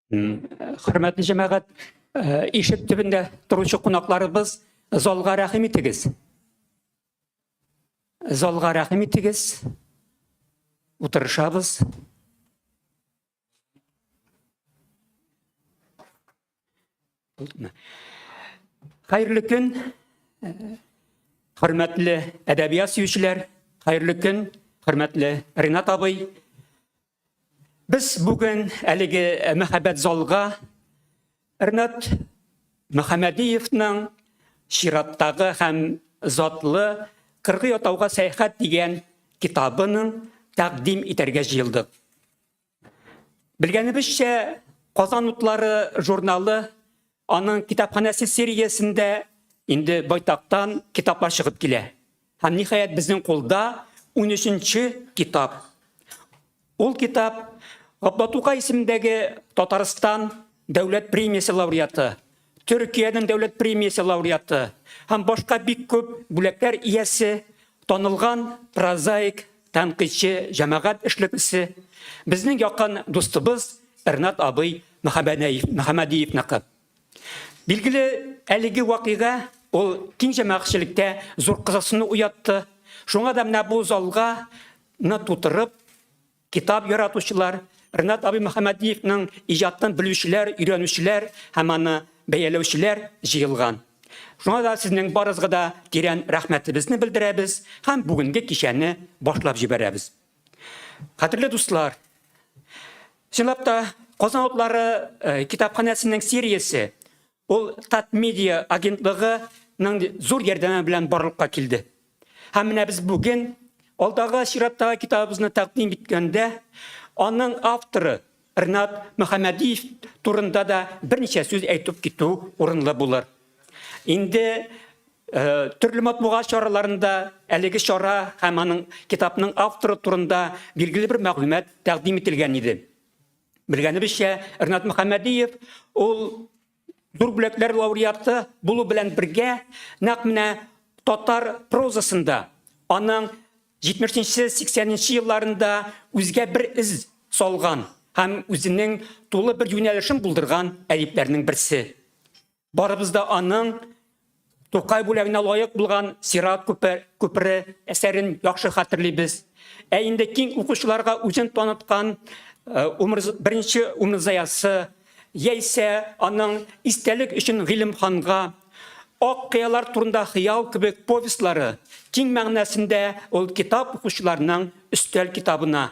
Хөрмәтле җәмәгать, ишек төбендә торучы кунакларыбыз, залга рәхим итегез. Залга рәхим итегез. Утырышабыз. Хәерле көн, хөрмәтле әдәбият сөючеләр, хәерле көн, хөрмәтле Ринат абый. Без бүген әлеге мәхәббәт залга Ринат Мөхәммәдиевның чираттагы һәм затлы Кыргый атауга сәяхәт дигән китабының тәкъдим итәргә җыелдык. Белгәнебезчә, Казан утлары журналы аның китапханәсе сериясендә инде байтактан китаплар чыгып килә. Һәм ниһаять безнең кулда 13-нче китап. Ул китап Габдулла Тукай исемендәге Татарстан дәүләт премиясе лауреаты, Төркиянең дәүләт премиясе лауреаты һәм башка бик күп бүләкләр иясе, танылган прозаик, тәнкыйтьче, җәмәгать эшлеклесе, безнең якын дустыбыз Рнат абый Мөхәммәдиевныкы. Билгеле, әлеге вакыйга ул киң җәмәгатьчелектә зур кызыксыну уятты. Шуңа да менә бу залга ны тутырып, Китап яратучылар, Ренат абый Мөхәммәдиевның иҗатын белүчеләр, өйрәнүчеләр һәм аны бәяләүчеләр җыелган. Шуңа да сезнең барыгызга да тирән рәхмәтебезне белдерәбез һәм бүгенге кичәне башлап җибәрәбез. Кадерле дуслар, чынлап та Казан утлары э, китапханәсенең сериясе ул Татмедиа агентлыгының зур ярдәме белән барлыкка килде. Һәм менә без бүген алдагы чираттагы китабыбызны тәкъдим иткәндә, аның авторы Ринат Мөхәммәдиев турында да берничә сүз әйтеп китү урынлы булыр. Инде э, төрле матбугат чараларында әлеге чара һәм аның китапның авторы турында билгеле бер мәгълүмат тәкъдим ителгән иде. Белгәнебезчә, Ринат Мөхәммәдиев ул зур бүләкләр лауреаты булу белән бергә, нәкъ менә татар прозасында аның 70-80 елларында үзгә бер эз салган һәм үзенең тулы бер юнәлешен булдырган әдипләрнең берсе. Барыбыз да аның Тукай бүләгенә лаек булган Сират күпере әсәрен яхшы хәтерлибез. Ә инде киң укучыларга үзен таныткан э, беренче Умырзаясы, яисә аның истәлек өчен Гыйлемханга, Ак кыялар турында хыял кебек повестлары киң мәгънәсендә ул китап укучыларның өстәл китабына,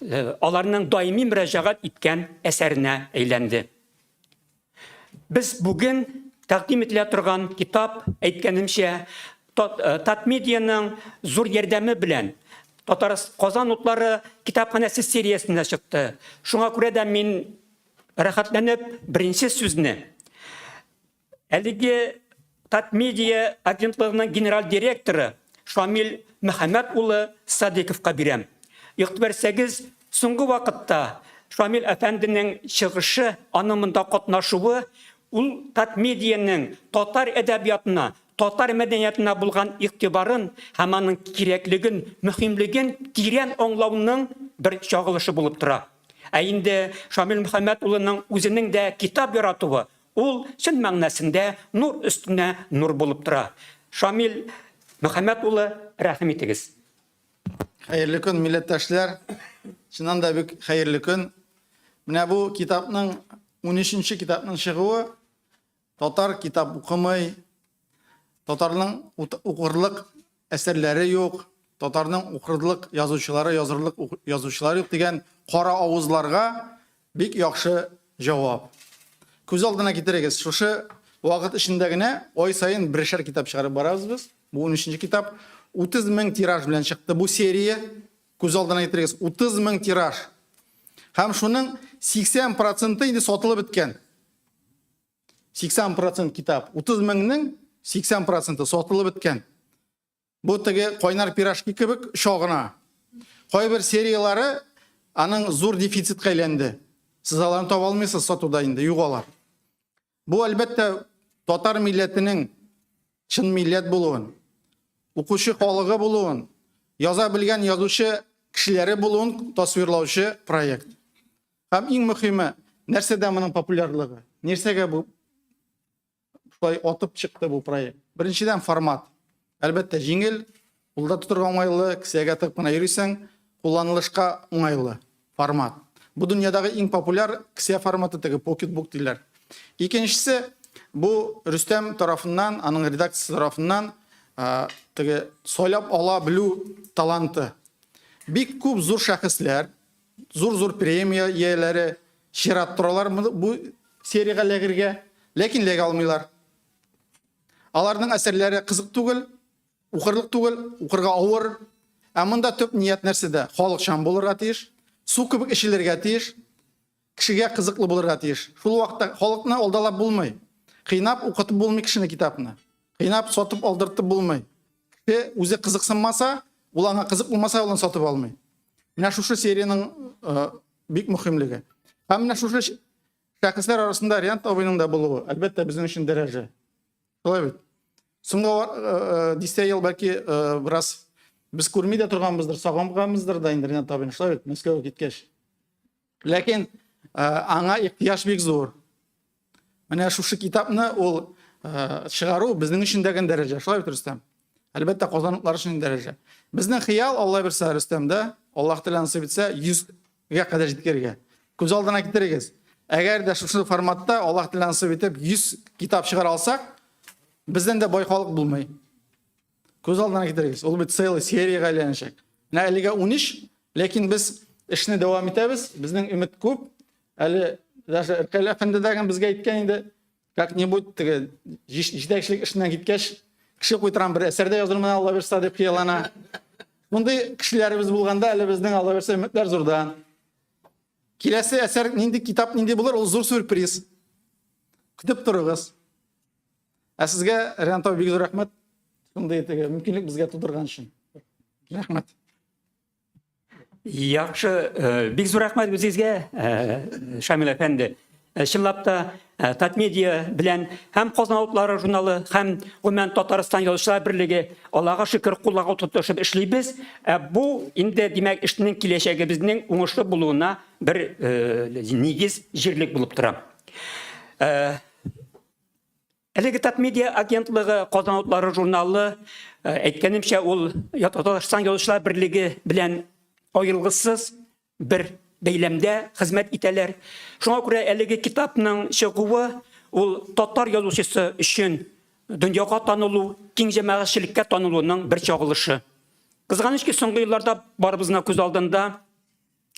э, аларның даими мөрәҗәгать иткән әсәренә әйләнде. Без бүген тәкъдим ителә торган китап, әйткәнемчә, э, Татмедианың зур ярдәме белән Татар Казан утлары китапханәсе сериясендә чыкты. Шуңа күрә дә мин рәхәтләнеп беренче сүзне Әлеге Татмедиа агентлыгының генераль директоры Шамил Мөхәммәт улы Садыйковка бирәм. Игътибар итсәгез, соңгы вакытта Шамил әфәнденең чыгышы, аның монда катнашуы ул Татмедианың татар әдәбиятына, татар мәдәниятына булган игътибарын һәм аның кирәклеген, мөһимлеген тирән аңлауның бер чагылышы булып тора. Ә инде Шамил Мөхәммәт улының үзенең дә китап яратуы, Ул чын мәгънәсендә нур өстенә нур булып тора. Шамил Мөхәммәт улы, рәхим итегез. Хәерле көн, милләттәшләр. Чыннан да бик хәерле көн. Менә бу китапның 13-нче китапның чыгуы татар китап укымый, татарның укырлык әсәрләре юк, татарның укырлык язучылары, язырлык язучылары юк дигән кара авызларга Бик яхшы җавап. Күз алдына китерегез, шушы вакыт эчендә генә ай саен берешәр китап чыгарып барабыз без. Бу 13 китап. 30 мең тираж белән чыкты бу серия. Күз алдына китерегез, 30 мең тираж. Һәм шуның 80 проценты инде сатылып беткән. 80 процент китап. 30 меңнең 80 проценты сатылып беткән. Бу теге кайнар пирожки кебек оча гына. Кайбер серияләре аның зур дефицитка әйләнде. Сез аларны таба алмыйсыз сатуда инде, юк алар. Бу әлбәттә татар милләтенең чын милләт булуын, укучы халыгы булуын, яза белгән язучы кешеләре булуын тасвирлаучы проект. Һәм иң мөһиме, Нәрсәдә моның популярлыгы? Нәрсәгә бу шулай атып чыкты бу проект? Беренчедән, формат. Әлбәттә, җиңел, кулда тотырга уңайлы, кесәгә тыгып кына йөрисең, кулланылышка уңайлы формат. Бу дөньядагы иң популяр кесә форматы теге покетбук диләр. Икенчесе, бу Рөстәм тарафыннан, аның редакциясе тарафыннан теге сайлап ала белү таланты. Бик күп зур шәхесләр, зур-зур премия ияләре чират торалар бу сериягә эләгергә, ләкин эләгә алмыйлар. Аларның әсәрләре кызык түгел, укырлык түгел, укырга авыр. Ә монда төп ният нәрсәдә? Халыкчан булырга тиеш, су кебек эчелергә тиеш, кешегә кызыклы булырга тиеш. Шул вакытта халыкны алдалап булмый. Кыйнап укытып булмый кешене китапны. Кыйнап сатып алдыртып булмый. Кеше үзе кызыксынмаса, ул аңа кызык булмаса, ул аны сатып алмый. Менә шушы сериянең э, бик мөһимлеге. Һәм менә шушы шәхесләр арасында Риант абыйның да булуы, әлбәттә, безнең өчен дәрәҗә. Шулай бит. Соңгы э, э, дистә ел бәлки бераз без күрми дә торганбыздыр, сагынганбыздыр да инде Ринат абыйны, шулай бит, Мәскәүгә киткәч. Ләкин аңа ихтыяҗ бик зур. Менә шушы китапны ул чыгару безнең өчен дә дәрәҗә. Шулай бит, Рөстәм? Әлбәттә, казанлыклар өчен дәрәҗә. Безнең хыял, Алла бирсә, Рөстәм дә, Аллаһ Тәгалә насыйп итсә, 100 гә кадәр җиткерергә. Күз алдына китерегез. Әгәр дә шушы форматта Аллаһ Тәгалә насыйп итеп 100 китап чыгара алсак, бездән дә бай халык булмый. Күз алдына китерегез. Ул бит целый сериягә әйләнәчәк. Менә әлегә 13, ләкин без эшне дәвам итәбез. Безнең өмет күп. Әле даже Ркәл әфәнде дә безгә әйткән инде, как-нибудь теге җитәкчелек эшеннән киткәч, кеше куйтырам бер әсәр дә язырмын Алла бирса дип хыяллана. Мондый кешеләребез булганда әле безнең Алла бирса өметләр зурдан. Киләсе әсәр нинди китап нинди булыр, ул зур сюрприз. Көтеп торыгыз. Ә сезгә, Ренат абый, бик зур рәхмәт. Шундый теге мөмкинлек безгә тудырган өчен. Рәхмәт. Яхшы, э, бик зур рәхмәт үзегезгә, э, Шамил әфәнде. Э, чынлап та, Татмедиа белән һәм Казан утлары журналы, һәм гомумән Татарстан язучылар берлеге Аллага шөкер кулларга тотышып эшлибез. Ә бу инде, димәк, эшнең киләчәгебезнең уңышлы булуына бер нигез, җирлек булып тора. Әлеге Татмедиа агентлыгы Казан утлары журналы, э, әйткәнемчә, ул Татарстан Язучылар берлеге белән аерылгысыз бер бәйләмдә хезмәт итәләр. Шуңа күрә әлеге китапның чыгуы ул татар язучысы өчен дөньяга танылу, киң җәмәгатьчелеккә танылуның бер чагылышы. Кызганыч ки, соңгы елларда барыбызның күз алдында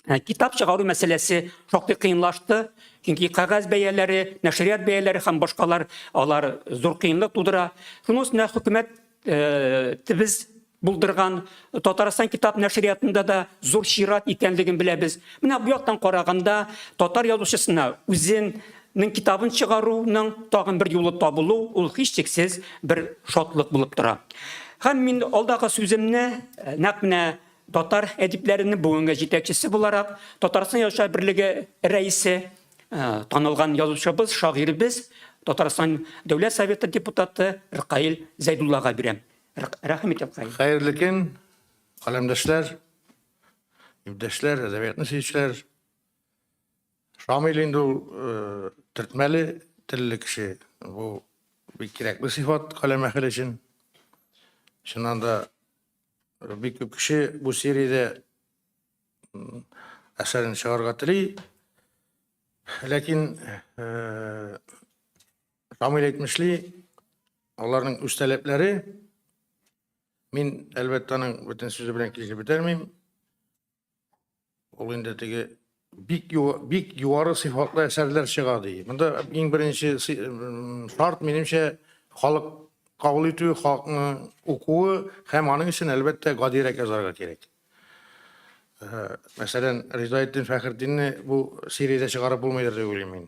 Э, китап чыгару мәсьәләсе шактый кыенлашты, чөнки кәгазь бәяләре, нәшрият бәяләре һәм башкалар алар зур кыенлык тудыра. Шуның өстенә хөкүмәт э, без булдырган Татарстан китап нәшриятында да зур чират икәнлеген беләбез. Менә бу яктан караганда татар язучысына үзенең китабын чыгаруның тагын бер юлы табылу ул һичшиксез бер шатлык булып тора. Һәм мин алдагы сүземне э, нәкъ менә Татар әдипләренең бүгенге җитәкчесе буларак, Татарстан Язучылар берлеге рәисе, э, танылган язучыбыз, шагыйребез, Татарстан Дәүләт Советы депутаты Ркаил Зәйдуллага бирәм. Рәхим ит, Ркаил. Хәерле көн, каләмдәшләр, иптәшләр, әдәбиятны сөючеләр. Шамил инде ул э, төртмәле телле кеше. Бу бик кирәкле сыйфат каләм әһеле өчен. Чыннан да Бик күп кеше бу сериядә әсәрен чыгарга тели. Ләкин э, Шамил әйтмешли, аларның үз таләпләре. Мин, әлбәттә, аның бөтен сүзе белән килешеп бетермим. Ул инде теге бик бик югары сыйфатлы әсәрләр чыга ди. Монда иң беренче шарт минемчә халык кабул итүе, халыкның укуы һәм аның өчен әлбәттә гадирәк язарга кирәк. Э, мәсәлән, Ризаэтдин Фәхретдинне бу сериядә чыгарып булмыйдыр дип уйлыйм мин.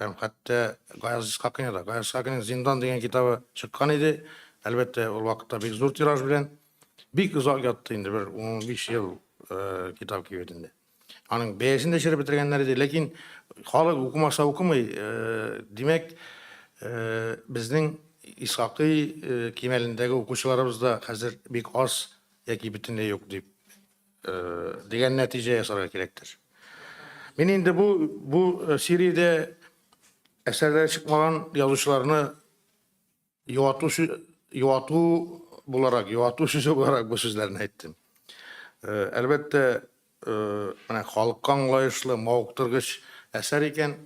Һәм хәтта Гаяз Исхакыйны да. Гаяз Исхакыйның Зиндан дигән китабы чыккан иде. Әлбәттә, ул вакытта бик зур тираж белән. Бик озак ятты инде, бер 15 ел э, китап кибетендә. Аның бәясен дә череп бетергәннәр иде, ләкин халык укымаса укымый. Э, димәк, э, безнең Исхакый кимәлендәге укучыларыбыз да хәзер бик аз яки бөтенләй юк дип дигән нәтиҗә ясарга кирәктер. Мин инде бу бу сериядә әсәрләре чыкмаган язучыларны юату юату буларак, юату сүзе буларак бу сүзләрне әйттем. Әлбәттә, менә халыкка аңлаешлы, мавыктыргыч әсәр икән,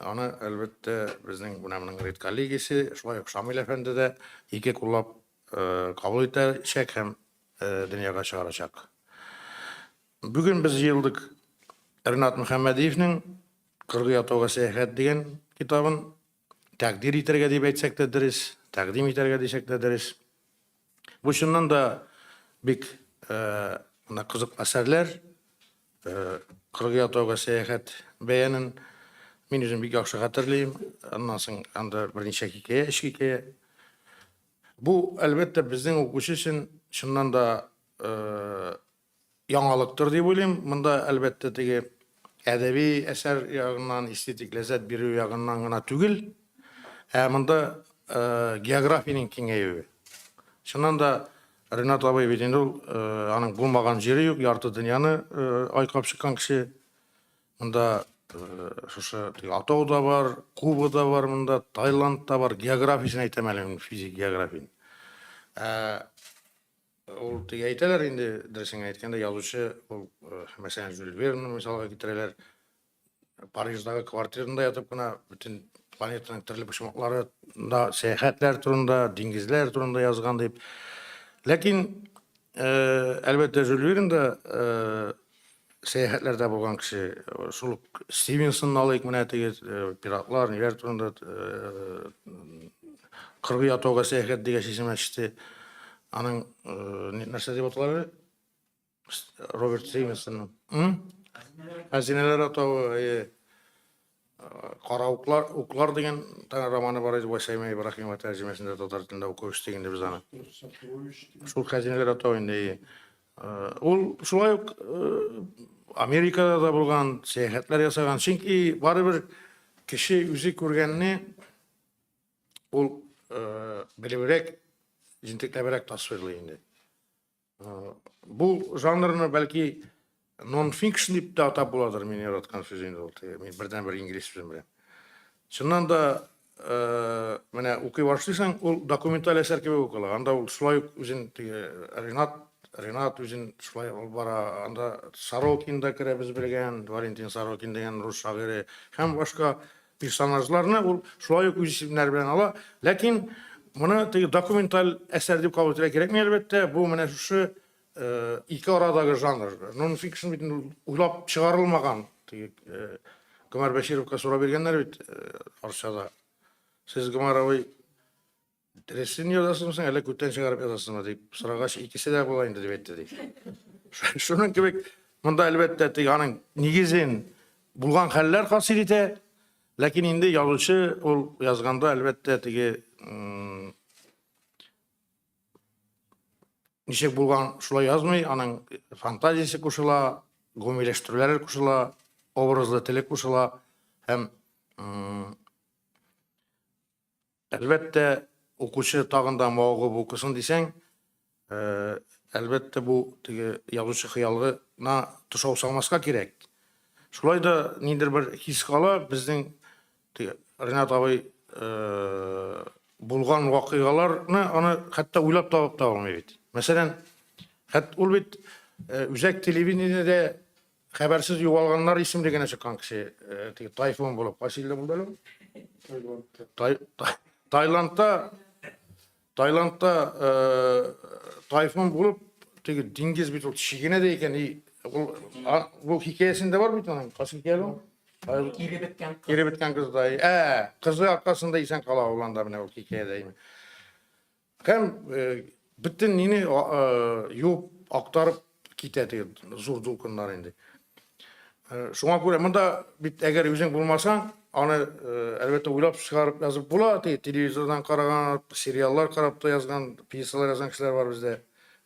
аны, әлбәттә, безнең менә моның редколлегиясе, шулай ук Шамил әфәнде дә ике куллап кабул итәчәк һәм дөньяга чыгарачак. Бүген без җыелдык Ренат Мөхәммәдиевнең Кыргый атауга сәяхәт дигән китабын тәкъдир итәргә дип әйтсәк тә дөрес, тәкъдим итәргә дисәк тә дөрес. Бу чыннан да бик менә кызык әсәрләр. Кыргый атауга сәяхәт бәянын мин үзем бик яхшы хәтерлим. Аннан соң анда берничә хикәя, өч хикәя. Бу, әлбәттә, безнең укучы өчен чыннан да яңалыктыр дип уйлыйм. Монда, әлбәттә, теге әдәби әсәр ягыннан, эстетик ләззәт бирү ягыннан гына түгел, ә монда географиянең киңәюе. Чыннан да, Ренат абый бит инде ул, аның булмаган җире юк, ярты дөньяны айкап чыккан кеше. Монда шушы атау да бар, Куба да бар монда, Таиланд та бар. Географиясен әйтәм әле мин, физик географияне. Ә, ул теге әйтәләр инде, дөресен әйткәндә, язучы ул, мәсәлән, Жюль Вернны мисалга китерәләр. Париждагы квартирында ятып кына бөтен планетаның төрле почмакларында сәяхәтләр турында, диңгезләр турында язган дип. Ләкин, әлбәттә, Жюль Верн да сәяхәтләрдә булган кеше. Шул ук Стивенсонны алыйк, менә теге пиратлар, ниләр турында Кыргый атауга сәяхәт дигәч исемә төште. Аның нәрсә дип аталар әле? Роберт Стивенсонның. Хәзинәләр атавы, әйе. Кара уклар, уклар дигән романы бар иде Васәймә Ибраһимова тәрҗемәсендә татар телендә укып үстек инде без аны. Шул хәзинәләр атау инде. Әйе. Ул шулай ук Америкада да булган, сәяхәтләр ясаган. Чөнки барыбер кеше үзе күргәнне ул белебрәк, җентекләбрәк тасвирлый инде. Бу жанрны бәлки нон-фикшн дип тә атап буладыр, мин яраткан сүз инде ул. Мин бердән-бер инглиз сүзен беләм. Чыннан да, менә укый башлыйсың, ул документаль әсәр кебек укыла. Анда ул шулай ук үзен теге Ренат, Ренат үзен шулай алып бара. Анда Сорокин да керә, без белгән, Валентин Сорокин дигән рус шагыйре һәм башка персонажларны ул шулай ук үз исемнәре белән ала. Ләкин моны теге документаль әсәр дип кабул итәргә кирәкми, әлбәттә. Бу менә шушы ике арадагы жанр. Нон-фикшн бит уйлап чыгарылмаган. Теге Гомәр Бәшировка сорау биргәннәр бит Арчада. Сез, Гомәр абый, Дөресен язасыңмы соң, әллә күттән чыгарып язасыңмы дип сорагач, икесе дә була инде дип әйтте ди. Шуның кебек монда әлбәттә теге аның нигезен булган хәлләр хасил итә. Ләкин инде язучы ул язганда әлбәттә теге ничек булган шулай язмый, аның фантазиясе кушыла, гомумиләштерүләре кушыла, образлы теле кушыла һәм Әлбәттә, укучы тагын да мавыгып укысын дисәң, әлбәттә, бу теге язучы хыялына тышау салмаска кирәк. Шулай да ниндидер бер хис кала, безнең теге Ренат абый булган вакыйгаларны аны хәтта уйлап табып та булмый бит. Мәсәлән, хәт ул бит үзәк телевидениедә Хәбәрсез югалганнар исемлегенә чыккан кеше, э, теге тайфун булып, кайсы илдә булды әле ул? Таиландта Таиландта э, тайфун булып, теге диңгез бит ул чигенә дә икән, и ул бу хикәясендә бар бит аның. Кайсы хикәя ул? Кире беткән кыз. Кире беткән кыз да. Ә, кызы аркасында исән кала ул анда менә ул хикәядә. Һәм бөтен нине юып, актарып китә теге зур дулкыннар инде. Шуңа күрә монда бит әгәр үзең булмасаң, аны әлбәттә уйлап чыгарып язып була, теге телевизордан караган, сериаллар карап та язган, пьесалар язган кешеләр бар бездә.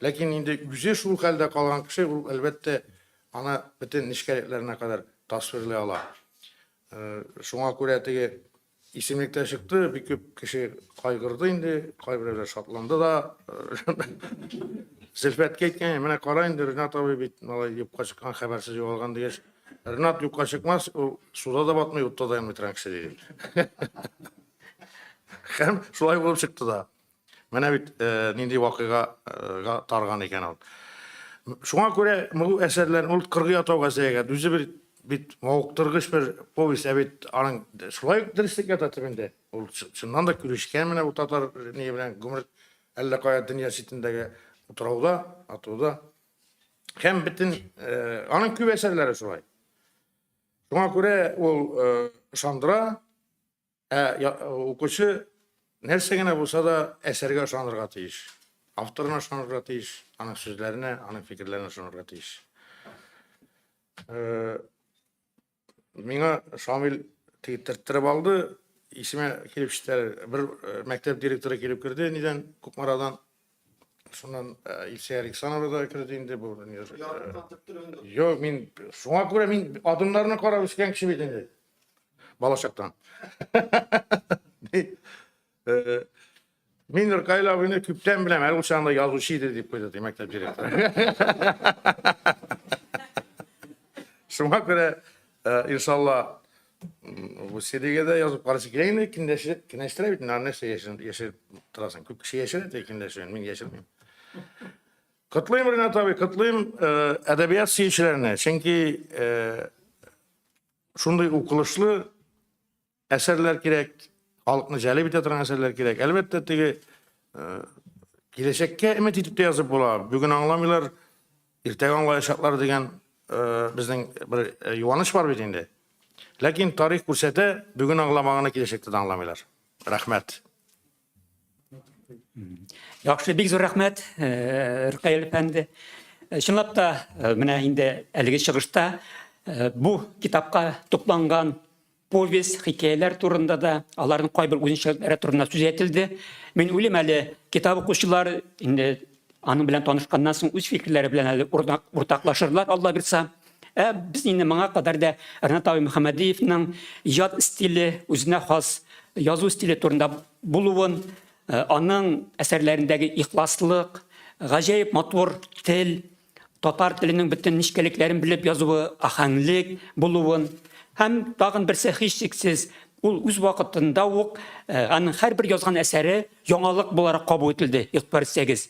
Ләкин инде үзе шул хәлдә калган кеше ул әлбәттә аны бөтен нечкәлекләренә кадәр тасвирлый ала. Шуңа күрә теге Исемлектә чыкты, бик күп кеше кайгырды инде, кайберәүләр шатланды да. Зөлфәткә әйткән, менә кара инде, Ренат абый бит малай юкка чыккан, хәбәрсез югалган дигәч, Ренат юкка чыкмас, ул суда да батмый, утта да янмый торган кеше диде. Һәм шулай булып чыкты да. Менә бит э, нинди вакыйгага тарган икән ул. Шуңа күрә бу әсәрләр ул Кыргый атауга сәяхәт үзе бер бит мавыктыргыч бер повесть, ә бит аның шулай ук дөреслек ята төбендә. Ул чыннан да күрешкән менә бу татар ни белән гомер әллә кая дөнья читендәге утрауда, атауда. Һәм бөтен э, аның күп әсәрләре шулай. Шуңа күрә ул э, ышандыра, ә укучы нәрсә генә булса да әсәргә ышанырга тиеш. Авторына ышанырга тиеш, аның сүзләренә, аның фикерләренә ышанырга тиеш. Э, миңа Шамил теге төрттереп алды, исемә килеп җитә. Бер мәктәп директоры килеп керде, нидән, Кукмарадан. Шуннан Илсөя Александрова да керде инде бу. Юк, мин шуңа күрә мин адымнарны карап үскән кеше бит инде. Балачактан. Мин Ркаил абыйны күптән беләм, әле ул чагында язучы иде дип куйды ди мәктәп директоры. Шуңа күрә, иншалла, бу сериягә дә язып карасы килә инде, кендәше, кенәштерә бит, инде нәрсә яшереп, яшереп торасың. Күп кеше яшерә, тик кендәшен, мин яшермим. Котлыйм, Ренат абый, котлыйм әдәбият сөючеләрне, чөнки шундый укылышлы әсәрләр кирәк, халыкны җәлеп итә торган әсәрләр кирәк. Әлбәттә, теге э, киләчәккә өмет итеп тә язып була. Бүген аңламыйлар, иртәгә аңлаячаклар дигән э, безнең бер э, юаныч бар бит инде. Ләкин тарих күрсәтә, бүген аңламаганны киләчәктә дә аңламыйлар. Рәхмәт. Яхшы, бик зур рәхмәт, Ркаил әфәнде. Чынлап та, менә инде әлеге чыгышта бу китапка тупланган повесть, хикәяләр турында да, аларның кайбер үзенчәлекләре турында сүз әйтелде. Мин уйлыйм әле, китап укучылар инде аның белән танышканнан соң үз фикерләре белән әле уртаклашырлар, Алла бирса. Ә без инде моңа кадәр дә Ренат абый Мөхәммәдиевның иҗат стиле, үзенә хас язу стиле турында булуын, аның әсәрләрендәге ихласлык, гаҗәеп матур тел, татар теленең бөтен нечкәлекләрен белеп язуы, аһәңлек булуын һәм тагын берсе һичшиксез, ул үз вакытында ук аның һәрбер язган әсәре яңалык буларак кабул ителде, игътибар итсәгез.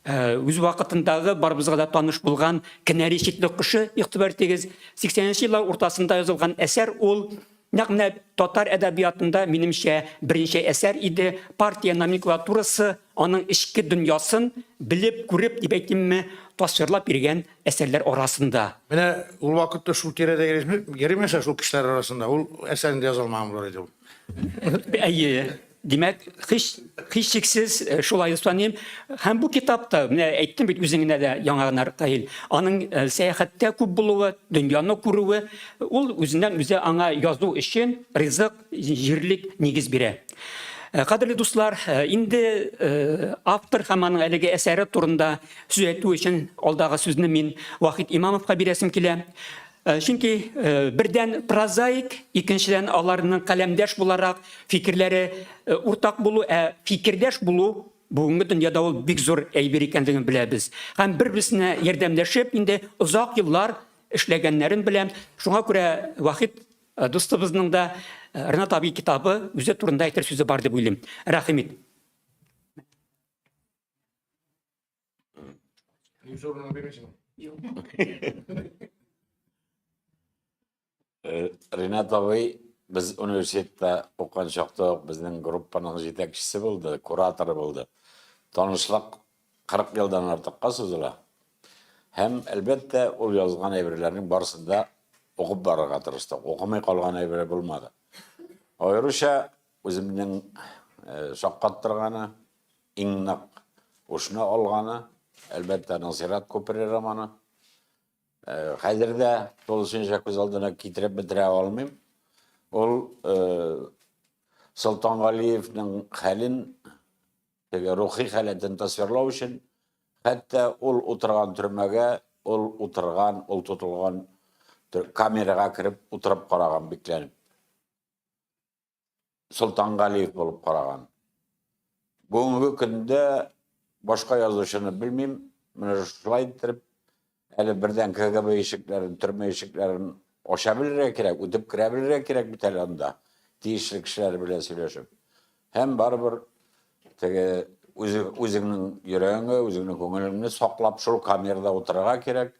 Үз вакытындагы барыбызга да таныш булган Кенәри читлек кошы, игътибар итегез, 80 еллар уртасында язылган әсәр ул нәкъ менә татар әдәбиятында, минемчә, беренче әсәр иде. Партия номенклатурасы аның эчке дөньясын белеп, күреп дип әйтимме, тасвирлап биргән әсәрләр арасында. Менә ул вакытта шул тирәдә йөримәсә, шул кешеләр арасында, ул әсәрне дә яза алмаган булыр иде ул. Әйе. Димәк, һич, һичшиксез э, шулай саныйм. Һәм бу китапта, менә әйттем бит үзең генә дә яңа гына Ркаил, аның э, сәяхәттә күп булуы, дөньяны күрүе, ул үзеннән үзе аңа язу өчен ризык, җирлек, нигез бирә. Э, кадерле дуслар, инде автор һәм аның әлеге әсәре турында сүз әйтү өчен алдагы сүзне мин Вахит Имамовка бирәсем килә. Э, чөнки э, бердән прозаик, икенчедән аларның каләмдәш буларак фикерләре э, уртак булу, ә фикердәш булу бүгенге дөньяда ул бик зур әйбер икәнлеген беләбез. Һәм бер-берсенә ярдәмләшеп инде озак еллар эшләгәннәрен беләм. Шуңа күрә Вахит дустыбызның да Ренат абый китабы үзе турында әйтер сүзе бар дип уйлыйм. Рәхим ит. Э, Ринат абый без университетта укыган чакта ук безнең группаның җитәкчесе булды, кураторы булды. Танышлык 40 елдан артыкка сузыла. Һәм, әлбәттә, ул язган әйберләрнең барысын да укып барырга тырыштык. Укымый калган әйбере булмады. Аеруча үземнең э, шаккаттырганы, Иң нык ушны алганы, әлбәттә, Насыйрат күпере романы. Э, хәзер дә тулысынча күз алдына китереп бетерә алмыйм. Ул э, Солтангалиевның хәлен, теге рухи халәтен тасвирлау өчен, хәтта ул утырган төрмәгә, ул утырган, ул тотылган камерага кереп утырып караган бикләнеп. Солтангалиев булып караган. Бүгенге көндә башка язучыны белмим. Менә шулай иттереп, әле бердән КГБ ишекләрен, төрмә ишекләрен Ача белергә кирәк, үтеп керә белергә кирәк бит әле анда, тиешле кешеләр белән сөйләшеп. Һәм барыбер теге үзеңнең йөрәгеңне, үзеңнең күңелеңне саклап шул камерада утырырга кирәк.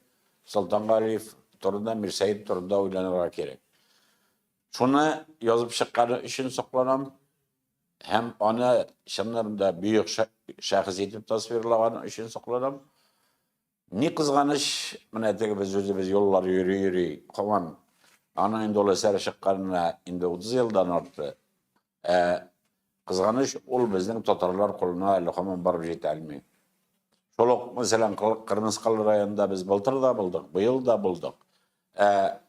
Солтангалиев турында, Мирсәет турында уйланырга кирәк. Шуны язып чыкканы өчен сокланам. Һәм аны чыннан да бөек шәхес итеп тасвирлаганы өчен сокланам. Ни кызганыч, менә теге без үзебез юллар йөри-йөри, һаман аның инде ул әсәре чыкканына инде 30 елдан артты. Ә кызганыч, ул безнең татарлар кулына әле һаман барып җитә алмый. Шул ук, мәсәлән, Кырмыскалы районында без былтыр да булдык, быел да булдык. Ә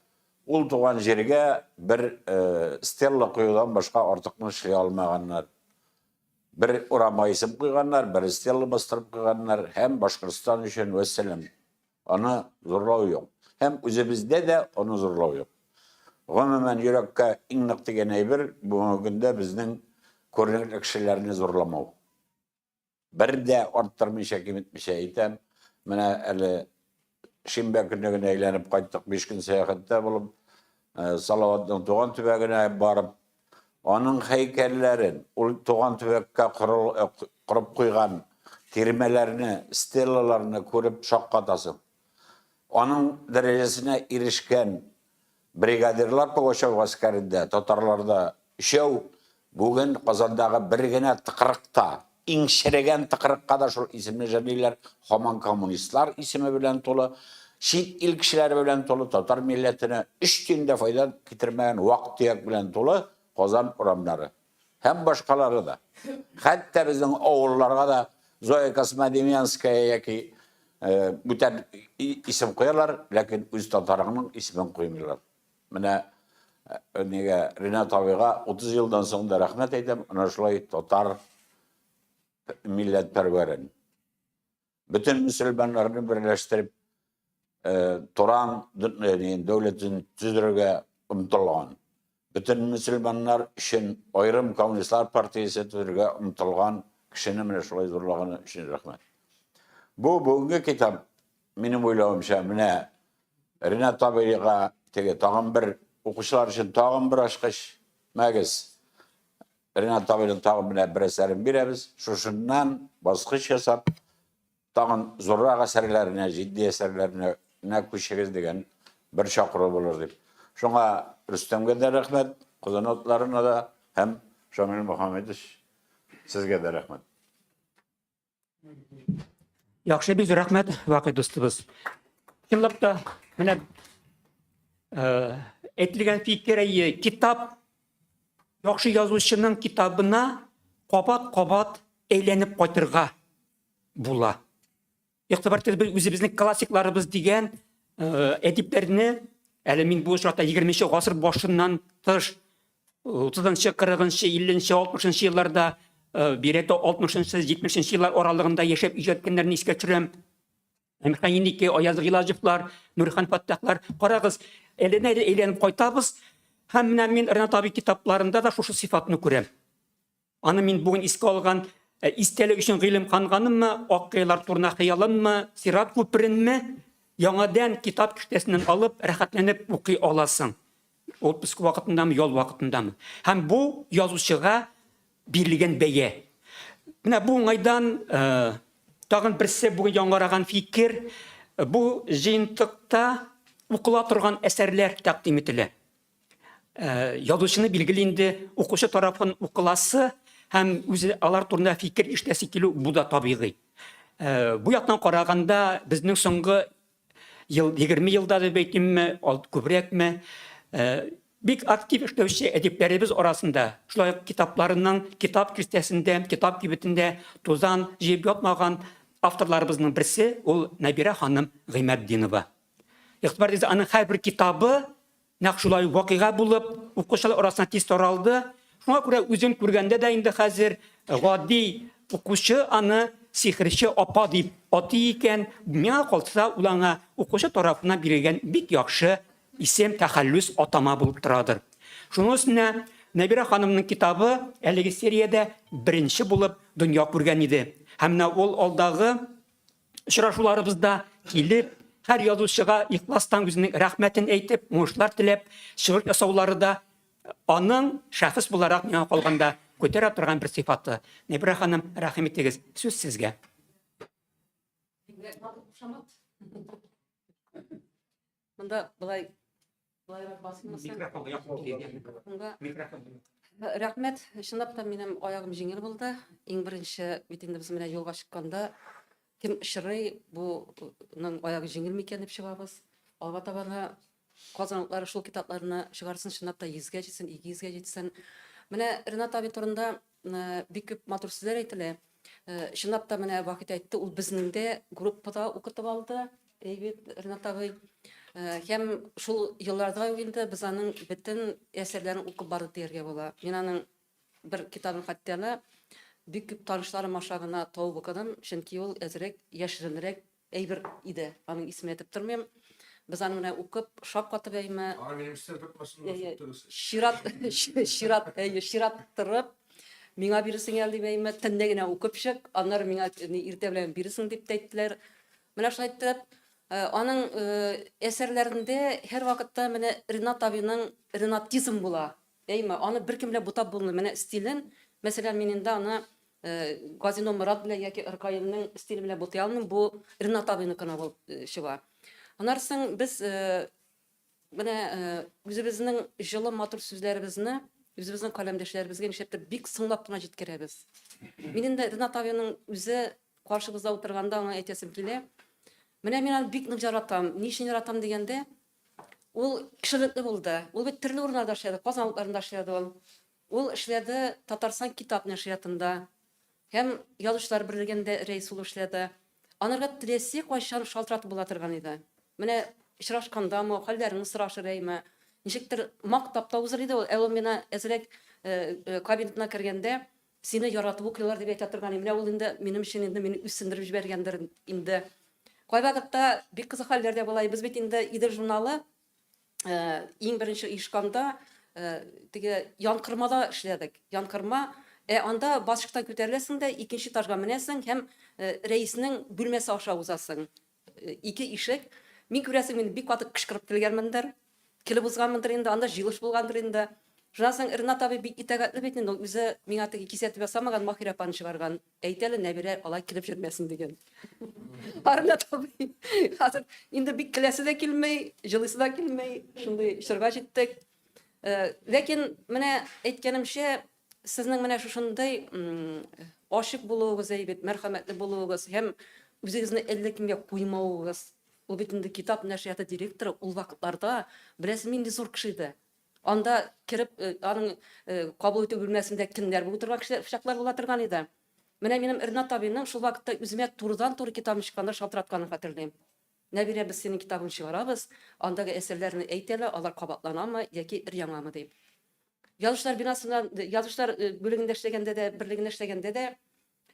ул туган җиргә бер э, стелла куюдан башка артыкны эшли алмаганнар. Бер урамга исем куйганнар, бер стелла бастырып куйганнар һәм Башкортстан өчен вәссәлам. Аны зурлау юк. Һәм үзебездә дә аны зурлау юк. Гомумән, йөрәккә иң нык тигән әйбер бүгенге көндә безнең күренекле кешеләрне зурламау. Бер дә арттырмыйча, киметмичә әйтәм. Менә әле шимбә көнне генә әйләнеп кайттык, 5 көн сәяхәттә булып, э, Салаватның туган төбәгенә барып, аның һәйкәлләрен, ул туган төбәккә э, корып куйган тирмәләрне, стеллаларны күреп шаккатасың. Аның дәрәҗәсенә ирешкән Бригадирлар Пугачев гаскәрендә, татарларда өчәү, бүген Казандагы бер генә тыкрыкта, иң черегән тыкрыкка да шул исемне җырлыйлар, һаман коммунистлар исеме белән тулы, чит ил кешеләре белән тулы, татар милләтенә өч тиен дә файда китермәгән вак-төяк белән тулы Казан урамнары. Һәм башкалары да. Хәтта безнең авылларга да Зоя Космодемьянская яки э, бүтән исем куялар, ләкин үз татарыңның исемен куймыйлар. Менә э, нигә Ренат абыйга 30 елдан соң да рәхмәт әйтәм, ана шулай татар милләтпәрвәрен. Бөтен мөселманнарны берләштереп, э, Туран дәүләтен төзергә омтылган. Бөтен мөселманнар өчен аерым коммунистлар партиясе төзергә омтылган кешене менә шулай зурлаганы өчен рәхмәт. Бу бүгенге китап, минем уйлавымча, менә Ренат абыйга теге тагын бер укучылар өчен тагын бер ачкыч. Мәгез, Ренат абыйның тагын менә бер әсәрен бирәбез. Шушыннан баскыч ясап, тагын зуррак әсәрләренә, җитди әсәрләренә күчегез дигән бер чакыру булыр дип. Шуңа Рөстәмгә дә рәхмәт, Казан утларына да һәм Шамил Мөхәммәтович сезгә дә рәхмәт. Яхшы, бик зур рәхмәт, Вакый дустыбыз. Чынлап та, менә э, әйтелгән фикер әйе, китап яхшы язучының китабына кабат-кабат әйләнеп кайтырга була. Игътибар итегез, без үзебезнең классикларыбыз дигән э, әдипләрне әле мин бу очракта 20 гасыр башыннан тыш 30-нчы, 40-нчы, 50-нче, 60-нчы елларда, э, бигрәк тә 60-нчы, 70-нче еллар аралыгында яшәп иҗат иткәннәрне искә төшерәм. Әмирхан Еники, Аяз Гыйлаҗевлар, Нурхан Фаттахлар. Карагыз, әледән-әле әйләнеп кайтабыз. Һәм менә мин Ренат абый китапларында да шушы сыйфатны күрәм. Аны мин бүген искә алган э, истәлек өчен гыйлем канганыммы, ак кыялар турына хыялыммы, сират күперенме, яңадан китап киштәсеннән алып, рәхәтләнеп укый аласың. Отпуск вакытындамы, ял вакытындамы. Һәм бу язучыга бирелгән бәя. Менә бу уңайдан э, тагын берсе бүген яңгыраган фикер, бу җыентыкта укыла торган әсәрләр тәкъдим ителә. Э, язучыны билгеле инде укучы тарафын укыласы һәм үзе алар турында фикер ишетәсе килү бу да табигый. Э, бу яктан караганда безнең соңгы ел 20 елда дип әйтимме, күбрәкме, э, бик актив эшләүче әдипләребез арасында, шулай ук китапларының китап киштәсендә, китап кибетендә тузан җыеп ятмаган авторларыбызның берсе ул Нәбирә ханым Гыйматдинова. Игътибар итегез, аның һәрбер китабы Нәкъ шулай вакыйга булып, укучылар арасына тиз таралды. Шуңа күрә үзен күргәндә дә инде хәзер гади укучы аны сихерче апа дип атый икән, миңа калса, ул аңа укучы тарафыннан бирелгән бик яхшы исем, тәхәллүс, атама булып торадыр. Шуның өстенә Нәбирә ханымның китабы әлеге сериядә беренче булып дөнья күргән иде. Һәм менә ул алдагы очрашуларыбызда килеп, Һәр язучыга ихластан үзенең рәхмәтен әйтеп, уңышлар теләп, чыгыш ясаулары да аның шәхес буларак миңа калганда күтәрә торган бер сыйфаты. Нәбирә ханым, рәхим итегез, сүз сезгә. Монда былай былайрак басылмаса. Микрофонга якын килегез. Микрофонга. Микрофон. Рәхмәт. Чынлап та минем аягым җиңел булды. Иң беренче бит инде без менә юлга чыкканда кем очрый, буның аягы җиңел микән дип чыгабыз. Алга таба да Казан утлары шул китапларны чыгарсын, чынлап та 100гә җитсен, 200гә җитсен. Менә Ренат абый турында бик күп матур сүзләр әйтелә. Чынлап та менә Вахит әйтте, ул безнең дә группада укытып алды. Әйбит, Ренат абый. Һәм шул елларда ук инде без аның бөтен әсәрләрен укып бардык дияргә була. Мин аның бер китабын хәтта да бик күп танышларым аша гына табып укыдым, чөнки ул әзрәк яшеренрәк әйбер иде. Аның исемен әйтеп тормыйм. Без аны менә укып, шаккатып әйме. Аны минем өстәл тотмасын. Чират, чират, әйе, чират торып, миңа бирерсең әле дип әйме, төнлә генә укып чык, аннары миңа иртә белән бирерсең дип тә әйттеләр. Менә шулай итеп, аның әсәрләрендә һәрвакытта менә Ренат абыйның ренатизм була. Әйме, аны беркем белән бутап булмый. Менә стилен, мәсәлән, мин инде аны Газино Морат белән яки Ркаилнең стиле белән бутый алмыйм, бу Ренат абыйныкына булып чыга. Аннары соң без менә үзебезнең җылы матур сүзләребезне үзебезнең каләмдәшләребезгә нишләптер бик соңлап кына җиткерәбез. Мин инде Ренат абыйның үзе каршыбызда утырганда аңа әйтәсем килә. Менә мин аны бик нык яратам. Ни өчен яратам дигәндә, ул кешелекле булды. Ул бит төрле урыннарда эшләде, Казан утларында эшләде ул. Ул эшләде Татарстан китап нәшриятында. Һәм Язучылар берлегендә рәис булып эшләде. Анарга теләсә кайчан шалтыратып була торган иде. Менә очрашкандамы, хәлләреңне сорашыр әйме, ничектер мактап та узыр иде ул. Ә ул миңа әзрәк кабинетына кергәндә, Сине яратып укыйлар дип әйтә торган иде. Менә ул инде минем өчен инде мине үсендереп җибәргәндер инде. Кайвакытта бик кызык хәлләр дә була. Без бит инде Идел журналы иң беренче оешканда теге янкырмада эшләдек. Янкырма, ә анда баскычтан күтәреләсең дә икенче этажга менәсең һәм рәиснең бүлмәсе аша узасың. Ике ишек. Мин күрәсең, мин бик каты кычкырып килгәнмендер. Килеп узганмындыр инде, анда җыелыш булгандыр инде. Шуннан соң Ренат абый бик итагатьле бит инде, ул үзе миңа теге кисәтеп ясамаган, Маһирә апаны чыгарган. Әйт әле, Нәбирә алай килеп йөрмәсен дигән. Ренат абый хәзер инде бик киләсе дә килми, җылыйсы да килми, шундый чорга җиттек. Ләкин менә әйткәнемчә, Сезнең менә шушындый ачык булуыгыз әйбәт, мәрхәмәтле булуыгыз һәм үзегезне әллә кемгә куймавыгыз. Ул бит инде китап нәшрияты директоры ул вакытларда, беләсезме, нинди зур кеше иде. Анда кереп, аның кабул итү бүлмәсендә кемнәр булып торган кешеләр, чаклар була торган иде. Менә минем Ренат абыйның шул вакытта үземә турыдан-туры китабым чыкканда шалтыратканын хәтерлим. Нәбирә, без синең китабыңны чыгарабыз, андагы әсәрләрне әйт әле, алар кабатланамы яки өр-яңамы дип. Язучылар бинасында, язучылар э, бүлегендә эшләгәндә дә, берлегендә эшләгәндә дә,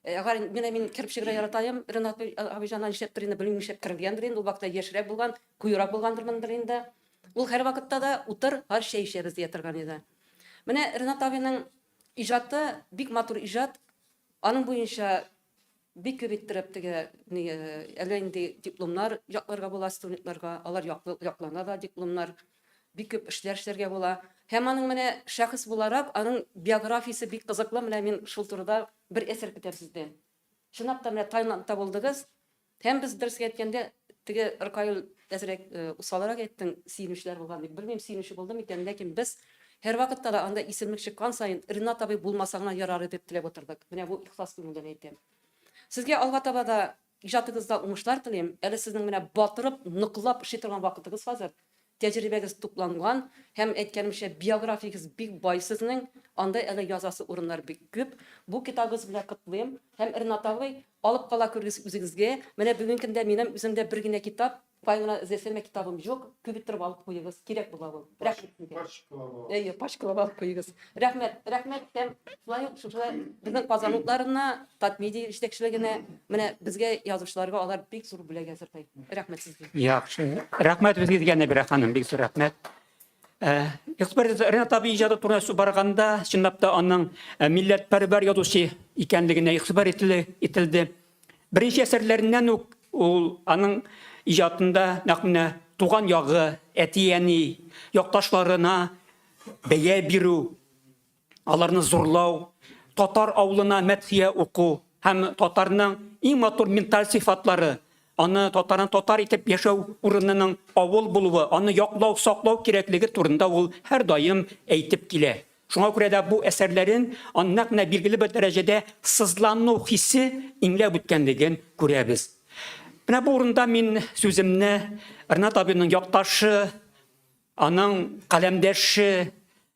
э, әгәр менә мин кереп чыгырга яратаем, Ренат абыйҗаннан нишләптер инде, белмим нишләп керелгәндер инде, ул вакытта яшьрәк булган, куерак булгандырмындыр инде. Ул һәрвакытта да утыр, һәр чәй эчәбез дия торган иде. Менә Ренат абыйның иҗаты бик матур иҗат. Аның буенча Бик күп иттереп теге ни әллә нинди дипломнар якларга була студентларга, алар яклы, яклана да дипломнар. Бик күп эшләр эшләргә була. Һәм аның менә шәхес буларак, аның биографиясе бик кызыклы. Менә мин шул турыда бер әсәр көтәм сездән. Чынлап та менә Таиландта булдыгыз. Һәм без дөресен әйткәндә, теге Ркаил әзрәк усалрак әйттең, сөенүчеләр булган дип. Белмим, сөенүче булды микән, ләкин без һәрвакытта да анда исемлек чыккан саен Ренат абый булмаса гына ярар иде дип теләп утырдык. Менә бу ихлас күңелдән әйтәм. Сезгә алга таба да иҗатыгызда уңышлар телим. Әле сезнең менә батырып, ныклап эшли торган вакытыгыз хәзер. Тәҗрибәгез тупланган һәм, әйткәнемчә, биографиягез бик бай сезнең. Анда әле язасы урыннар бик күп. Бу китабыгыз белән котлыйм. Һәм, Ренат абый, алып кала күрегез үзегезгә. Менә бүгенге көндә минем үземдә бер генә китап, кая гына эзләсәм дә китабым юк. Күп иттереп алып куегыз, кирәк була ул. Рәхмәт сезгә. Пачкалап алып. Әйе, пачкалап алып куегыз. Рәхмәт, рәхмәт һәм шулай ук шушы безнең Казан утларына, Татмедиа җитәкчелегенә, менә безгә язучыларга алар бик зур бүләк әзерли. Рәхмәт сезгә. Яхшы. Рәхмәт үзегезгә, Нәбирә ханым, бик зур рәхмәт. Игътибар итегез, Ренат абый иҗаты турында сүз барганда, чынлап та аның милләтпәрвәр язучы икәнлегенә игътибар ителде. Беренче әсәрләреннән үк ул аның иҗатында нәкъ менә туган ягы, әти-әни, якташларына бәя бирү, аларны зурлау, татар авылына мәдхия уку һәм татарның иң матур менталь сыйфатлары, аны татарны татар итеп яшәү урынының авыл булуы, аны яклау, саклау кирәклеге турында ул һәрдаим әйтеп килә. Шуңа күрә дә бу әсәрләрен аны нәкъ менә билгеле бер дәрәҗәдә сызлану хисе иңләп үткәнлеген күрәбез. Менә бу урында мин сүземне Ренат абыйның якташы, аның каләмдәше,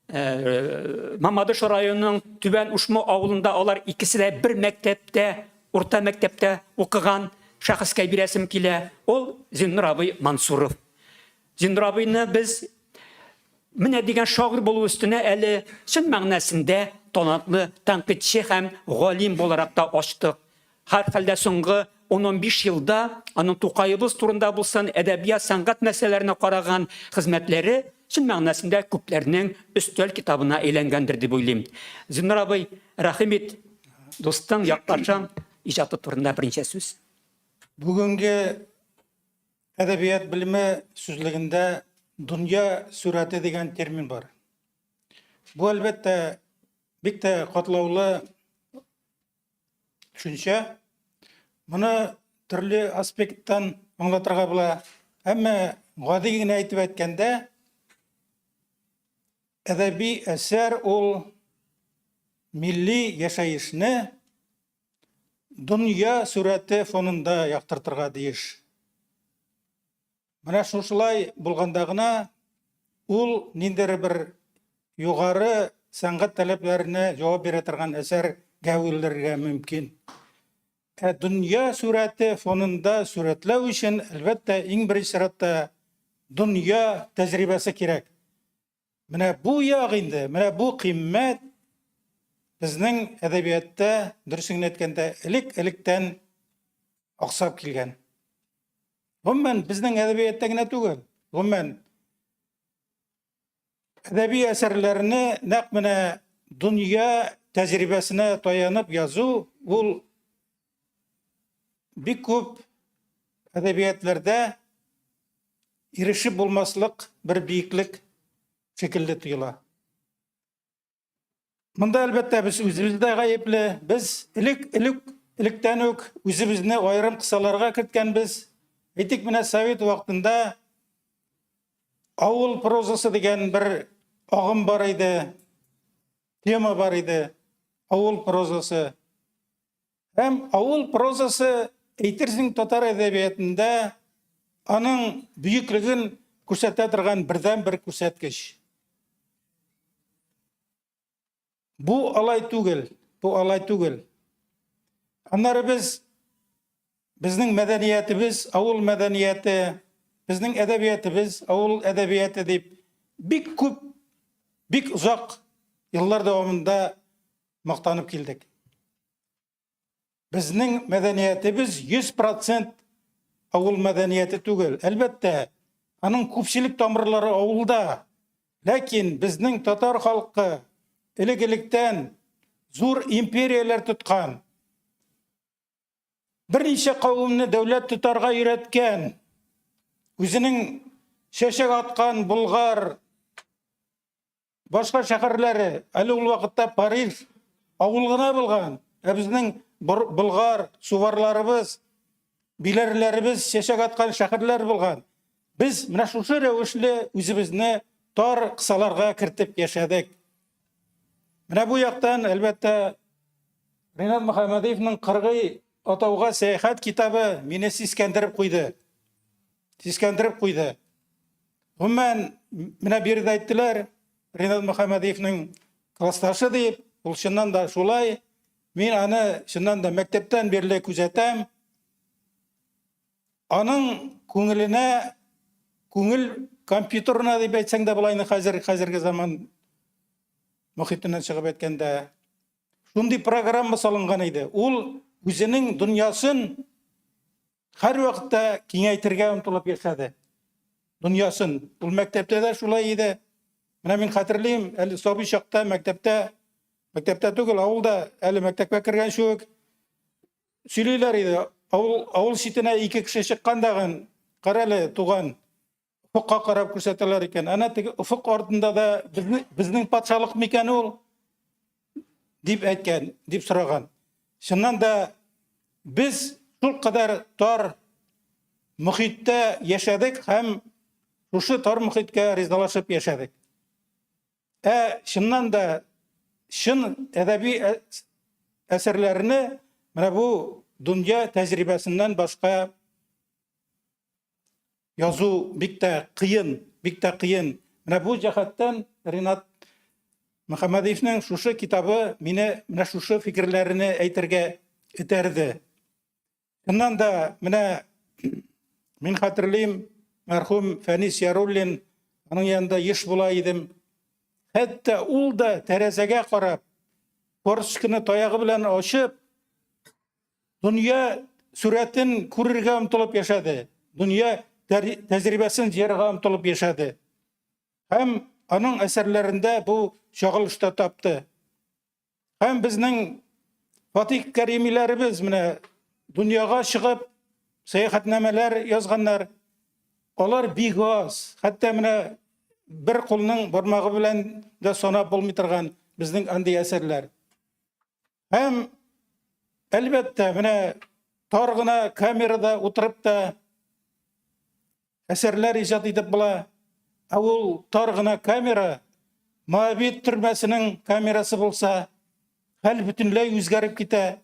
Мамадыш районының Түбән Ушмы авылында алар икесе дә бер мәктәптә, урта мәктәптә укыган шәхескә бирәсем килә. Ул Зиннур абый Мансуров. Зиннур абыйны без менә дигән шагыйрь булу өстенә әле чын мәгънәсендә талантлы тәнкыйтьче һәм галим буларак та ачтык. Һәрхәлдә соңгы 10-15 елда аның Тукаебыз турында булсын, әдәбият, сәнгать мәсьәләләренә караган хезмәтләре чын мәгънәсендә күпләрнең өстәл китабына әйләнгәндер дип уйлыйм. Зиннур абый, рәхим ит, дустың, якташың иҗаты турында берничә сүз. Бүгенге әдәбият белеме сүзлегендә дөнья сурәте дигән термин бар. Бу, әлбәттә, бик тә катлаулы төшенчә. Моны төрле аспекттан аңлатырга була. Әмма гади генә әйтеп әйткәндә, әдәби әсәр ул милли яшәешне дөнья сурәте фонында яктыртырга тиеш. Менә шушылай булганда гына ул ниндидер бер югары сәнгать таләпләренә җавап бирә торган әсәргә әверелергә мөмкин. Ә дөнья сурәте фонында сурәтләү өчен, әлбәттә, иң беренче чиратта дөнья тәҗрибәсе кирәк. Менә бу як инде, менә бу кыйммәт безнең әдәбиятта, дөресен генә әйткәндә, элек-электән аксап килгән. Гомумән, безнең әдәбиятта генә түгел, гомумән, әдәби әсәрләрне нәкъ менә дөнья тәҗрибәсенә таянып язу ул бик күп әдәбиятләрдә ирешеп булмаслык бер биеклек шикелле тоела. Монда әлбәттә без үзебез дә гаепле. Без элек элек электән үк үзебезне аерым кысаларга керткәнбез. Әйтик, менә совет вакытында авыл прозасы дигән бер агым бар иде, тема бар иде. Авыл прозасы. Һәм авыл прозасы, әйтерсең, татар әдәбиятында аның бөеклеген күрсәтә торган бердәнбер күрсәткеч. Бу алай түгел, бу алай түгел. Аннары без безнең мәдәниятебез, авыл мәдәнияте, безнең әдәбиятебез, авыл әдәбияте дип бик күп, бик озак еллар дәвамында мактанып килдек. Безнең мәдәниятебез 100% авыл мәдәнияте түгел. Әлбәттә, аның күпчелек тамырлары авылда. Ләкин безнең татар халкы элек-электән зур империяләр тоткан. Берничә кавемне дәүләт тотарга өйрәткән. Үзенең чәчәк аткан Болгар, Башка шәһәрләре, әле ул вакытта Париж авыл гына булган, ә безнең Болгар, Суварларыбыз, Биләрләребез чәчәк аткан шәһәрләр булган. Без менә шушы рәвешле үзебезне тар кысаларга кертеп яшәдек. Менә бу яктан, әлбәттә, Ринат Мөхәммәдиевның Кыргый атауга сәяхәт китабы мине сискәндереп куйды. Сискәндереп куйды. Гомумән, менә биредә әйттеләр, Ринат Мөхәммәдиевнең классташы дип, ул чыннан да шулай. Мин аны чыннан да мәктәптән бирле күзәтәм. Аның күңеленә, күңел компьютерына дип әйтсәң дә була инде хәзер, хәзерге заман мохитеннән чыгып әйткәндә, шундый программа салынган иде. Ул үзенең дөньясын Һәрвакытта киңәйтергә омтылып яшәде. Дөньясын. Ул мәктәптә дә шулай иде. Менә мин хәтерлим, әле сабый чакта мәктәптә, мәктәптә түгел, авылда әле мәктәпкә кергәнче үк сөйлиләр иде. Авыл, авыл читенә ике кеше чыккан дагын, Карале, туган, офыкка карап күрсәтәләр икән. Әнә теге офык артында да безне, безнең патшалык микән ул? дип әйткән, дип сораган. Чыннан да без шул кадәр тар мохиттә яшәдек һәм шушы тар мохиткә ризалашып яшәдек. Ә чыннан да чын әдәби әсәрләрне менә бу дөнья тәҗрибәсеннән башка язу бик тә кыен, бик тә кыен. Менә бу җәһәттән Ринат Мөхәммәдиевнең шушы китабы мине менә шушы фикерләрне әйтергә этәрде. Чыннан да менә мин хәтерлим, мәрхүм Фәнис Яруллин аның янында еш була идем. Хәтта ул да тәрәзәгә карап, форточканы таягы белән ачып, дөнья сурәтен күрергә омтылып яшәде. Дөнья тәҗрибәсен җыярга омтылып яшәде. Һәм аның әсәрләрендә бу чагылыш та тапты. Һәм безнең Фатих Кәримиләребез менә дөньяга чыгып сәяхәтнамәләр язганнар. Алар бик аз. Хәтта менә бер кулның бармагы белән дә санап булмый торган безнең андый әсәрләр. Һәм әлбәттә, менә тар гына камерада утырып та әсәрләр иҗат итеп була. Ә ул тар гына камера Моабит төрмәсенең камерасы булса, хәл бөтенләй үзгәреп китә.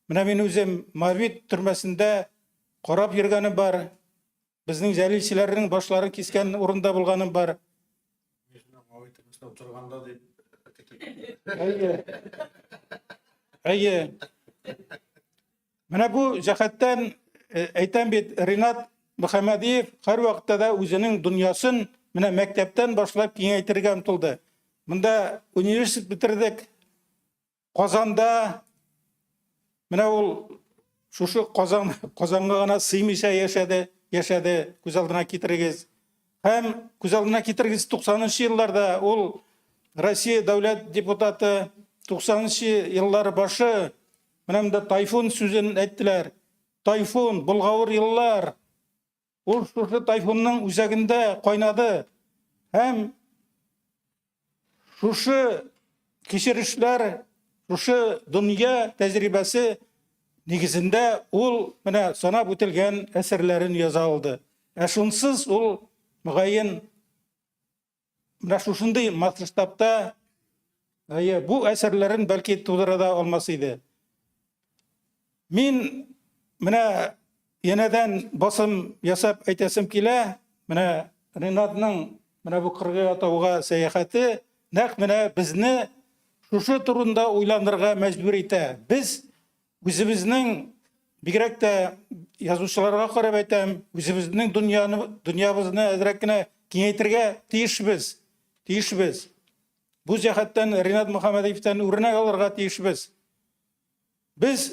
Менә мин үзем Моабит төрмәсендә карап йөргәнем бар. Безнең җәлилчеләрнең башларын кискән урында булганым бар. Әйе. Әйе. Менә бу җәһәттән э, әйтәм бит, Ринат Мөхәммәдиев һәрвакытта да үзенең дөньясын менә мәктәптән башлап киңәйтергә омтылды. Монда университет бетердек. Казанда менә ул шушы Казан Казанга гына сыймыйча яшәде, яшәде, күз алдына китерегез. Һәм күз алдына китерегез 90 елларда ул Россия дәүләт депутаты 90 еллар башы Менә монда тайфун сүзен әйттеләр. Тайфун, болгавыр еллар. Ул шушы тайфунның үзәгендә кайнады. Һәм шушы кичерешләр, шушы дөнья тәҗрибәсе нигезендә ул менә санап үтелгән әсәрләрен яза алды. Ә шунсыз ул мөгаен Менә шушындый масштабта әйе, бу әсәрләрен бәлки тудыра да алмас иде. Мин менә янәдән басым ясап әйтәсем килә, менә Ренатның менә бу Кыргый атауга сәяхәте нәкъ менә безне шушы турында уйланырга мәҗбүр итә. Без Үзебезнең бигрәк тә язучыларга карап әйтәм, үзебезнең дөньяны, дөньябызны әзрәк кенә киңәйтергә тиешбез. Тиешбез. Бу җәһәттән Ринат Мөхәммәдиевтән үрнәк алырга тиешбез. Без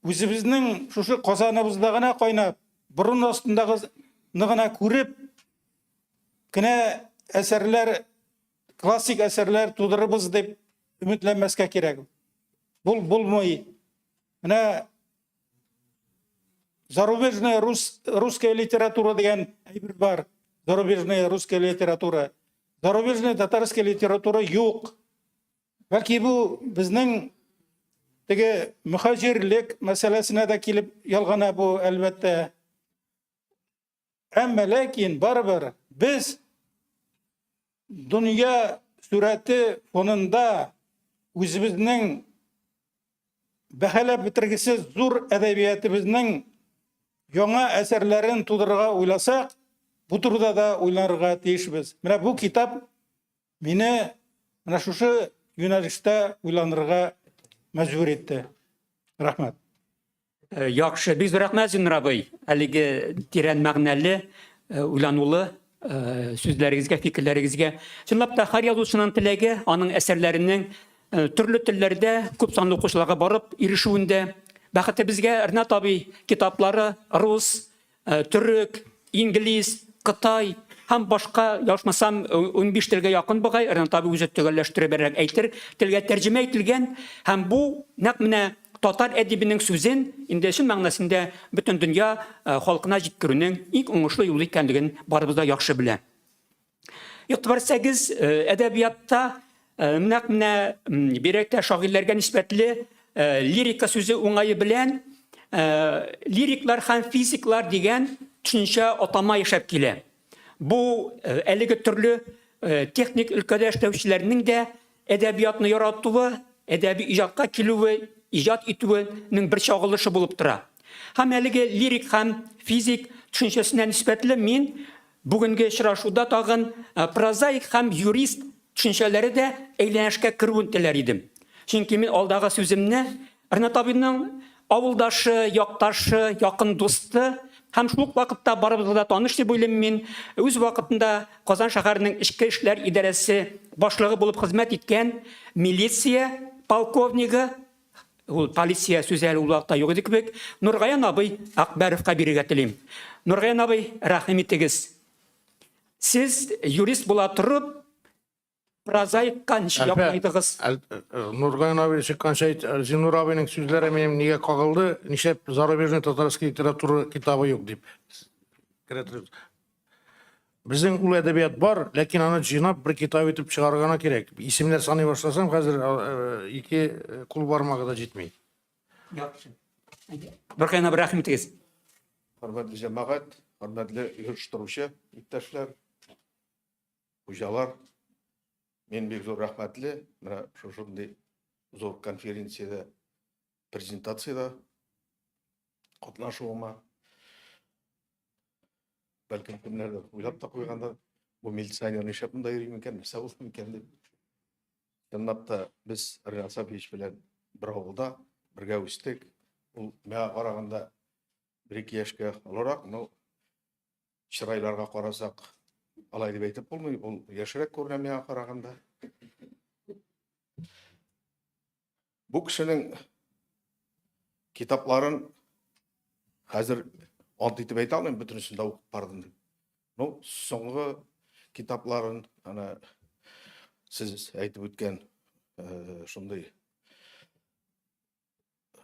үзебезнең шушы казаныбызда гына кайнап, борын астындагыны гына күреп кенә әсәрләр, классик әсәрләр тудырырбыз дип өметләнмәскә кирәк. Бул булмый. Менә зарубежная рус, русская литература дигән әйбер бар. Зарубежная русская литература. Зарубежная татарская литература юк. Бәлки бу безнең теге мөхаҗирлек мәсьәләсенә дә килеп ялгана бу, әлбәттә. Әмма ләкин барыбер без дөнья сурәте фонында үзебезнең бәһаләп бетергесез зур әдәбиятыбызның яңа әсәрләрен тудырырга уйласак, бу турыда да уйланырга тиешбез. Менә бу китап мине менә шушы юнәлештә уйланырга мәҗбүр итте. Рәхмәт. Э, яхшы, бик зур рәхмәт, Зиннур абый. Әлеге тирән мәгънәле, э, уйланулы э, сүзләрегезгә, фикерләрегезгә. Чынлап та һәр язучының теләге аның әсәрләренең төрле телләрдә күп санлы укучыларга барып ирешүендә. Бәхетебезгә Ренат абый китаплары рус, төрек, инглиз, кытай һәм башка, ялгышмасам, 15 телгә якын бугай, Ренат абый үзе төгәлләштеребрәк әйтер, телгә тәрҗемә ителгән һәм бу нәкъ менә. татар әдибенең сүзен инде чын мәгънәсендә бөтен дөнья э, халкына җиткерүнең иң уңышлы юлы икәнлеген барыбыз да яхшы белә. Игътибар итсәгез, э, әдәбиятта э, нәкъ менә бигрәк тә шагыйрьләргә нисбәтле э, лирика сүзе уңае белән лириклар һәм физиклар дигән төшенчә атама яшәп килә. Бу әлеге төрле техник өлкәдә эшләүчеләрнең дә әдәбиятны яратуы, әдәби иҗатка килүе, иҗат итүенең бер чагылышы булып тора. Һәм әлеге лирик һәм физик төшенчәсенә нисбәтле мин Бүгенге очрашуда тагын прозаик һәм юрист төшенчәләре дә әйләнешкә керүен теләр идем. Чөнки мин алдагы сүземне Ренат абыйның авылдашы, якташы, якын дусты һәм шул ук вакытта барыбызга да таныш дип уйлыйм мин, үз вакытында Казан шәһәренең эчке эшләр идарәсе башлыгы булып хезмәт иткән милиция полковнигы, ул полиция сүзе әле ул вакытта юк иде кебек, Нургаян абый Акбәровка бирергә телим. Нургаян абый, рәхим итегез. Сез юрист була торып, прозаикка ничек якынайдыгыз? Э, Нургаян абый чыкканча әйт, э, Зиннур абыйның сүзләре минем нигә кагылды? Нишләп зарубежный татарский литература китабы юк дип. Керә торып. Безнең ул әдәбият бар, ләкин аны җыйнап бер китап итеп чыгарырга гына кирәк. Исемнәр саный башласам, хәзер э, ике э, кул бармагы да җитми. Яхшы. Бөркән абый, рәхим итегез. Хөрмәтле җәмәгать, хөрмәтле оештыручы иптәшләр, хуҗалар, мин бик зур рәхмәтле менә шушындый зур конференциядә, презентациядә катнашуыма. Бәлкем кемнәрдер уйлап та куйгандыр, бу милиционер нишләп монда йөри микән, нәрсә булды микән дип. Чынлап та без Ринат Сафиевич белән бер авылда бергә үстек. Ул миңа караганда бер-ике яшькә олырак, но чырайларга карасак, алай дип әйтеп булмый, ул яшьрәк күренә миңа караганда. Бу кешенең китапларын хәзер ант итеп әйтә алмыйм, бөтенесен дә укып бардым дип. Ну, соңгы китапларын, ана сез әйтеп үткән э, шундый